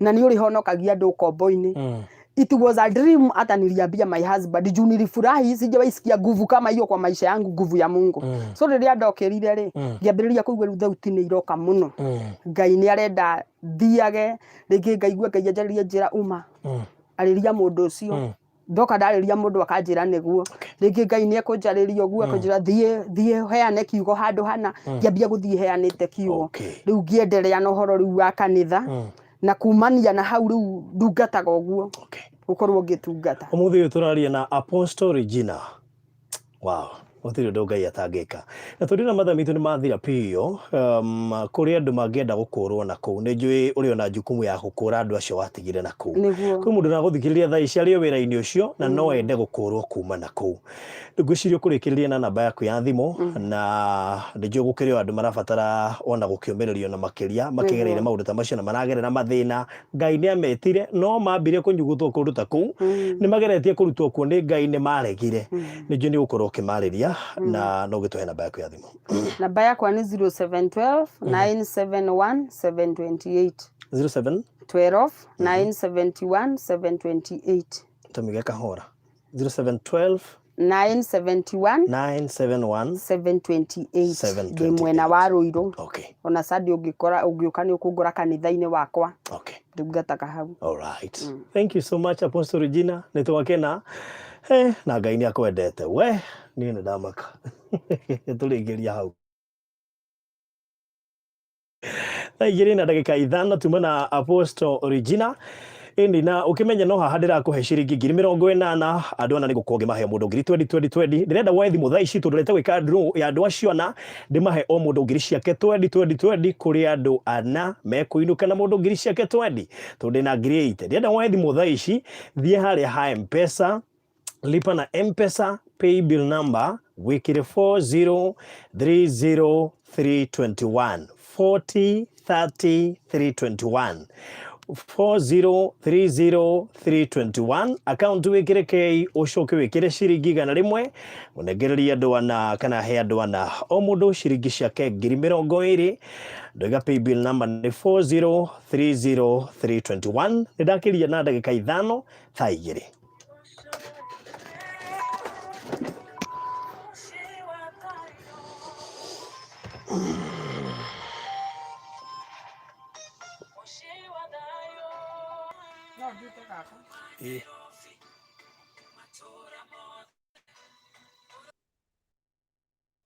S2: na nĩ ũrĩhonokagia andũ ũkombo-inĩ It was a dream hata niliambia my husband juu nilifurahi sijawahi sikia nguvu kama hiyo kwa maisha yangu nguvu ya Mungu so rĩrĩa ndokĩrire rĩ ngĩambĩrĩria kũigua rĩu thauti nĩ iroka mũno Ngai nĩ arenda thiage rĩngĩ ngaigua Ngai anjarĩria njĩra uma arĩria mũndũ ũcio ndoka ndarĩria mũndũ akanjĩra nĩguo rĩngĩ Ngai nĩ ekũnjarĩria ũguo akũnjĩra thiĩ thiĩ heane kiugo handũ hana ngĩambia gũthiĩ heanĩte kiugo rĩu ngĩenderea na ũhoro rĩu wa kanitha na kumania na hau rĩu ndungataga ũguo gũkorwo ngĩtungata.
S1: Ũmũthĩ ũyũ tũraria na Apostle Regina. Wow, gũtirĩ ũndũ Ngai atangĩka. Na tondũ na mathaa maitũ nĩ mathira biũ, kũrĩ andũ mangĩenda gũkũrwo na kũu. Nĩ njũĩ ũrĩ ona jukumu ya gũkũra andũ acio watigire na kũu.
S2: Nĩguo.
S1: Kwĩ mũndũ ũragũthikĩrĩria thaa ici arĩ o wĩra-inĩ ũcio na no ende gũkũrwo kuma na kũu. Ngwĩciria ũkũrĩkĩrĩria na namba yaku ya thimũ na nĩ njũĩ gũkĩrĩ o andũ marabatara ona gũkĩũmĩrĩrio na makĩria makĩgereire maũndũ ta macio na maragerera mathĩna. Ngai nĩ ametire no mambire kũnyugutwo kũndũ ta kũu nĩ mageretie kũrutwo kuo nĩ Ngai nĩ maregire. Nĩ njũĩ nĩ ũgũkorwo ũkĩmarĩria na no ũgĩtũhe namba yaku ya thimũ.
S2: Namba yakwa nĩ 0712 971 728.
S1: 07
S2: 12 971 728.
S1: Tũmige kahora. 0712
S2: 971
S1: 971
S2: 728
S1: 728.
S2: Ndĩ mwena wa Ruiru ona Sunday ũngĩkora ũngĩũka nĩ ũkũngora kanitha-inĩ wakwa ndungataga hau.
S1: All right. Thank you so much Apostle Regina nĩ twakena na Ngai nĩ akwendete we niĩ nĩ ndamaka tũrĩngĩria hau Thaa igĩrĩ na ndagĩka ithano tuma na Apostle Regina ĩndĩ na ũkĩmenye no haha ndĩrakũhe ciringi 80,000 andũ ana nĩ gũkorwo ngĩmahe mũndũ ngiri 20 20 20 ndĩrenda woe thimũ thaa ici tondũ ndĩrenda gwĩka draw ya andũ acio ana ndĩmahe o mũndũ ngiri ciake 20 20 20 kũrĩ andũ ana mekũinũka na mũndũ ngiri ciake 20 tondũ ndĩna ngiri 80 ndĩrenda woe thimũ thaa ici thiĩ harĩa ha M-Pesa lipa na M-Pesa pay bill number wikire 4030321 4030321 4030321 account wikire K ucoke wikire ciringi 100 unengererie andu ana kana he andu ana o mundu ciringi ciake 20,000 ndoiga pay bill number ni 4030321 nĩ ndakiria na ndagĩka ithano thaa igĩrĩ. Ĩĩ.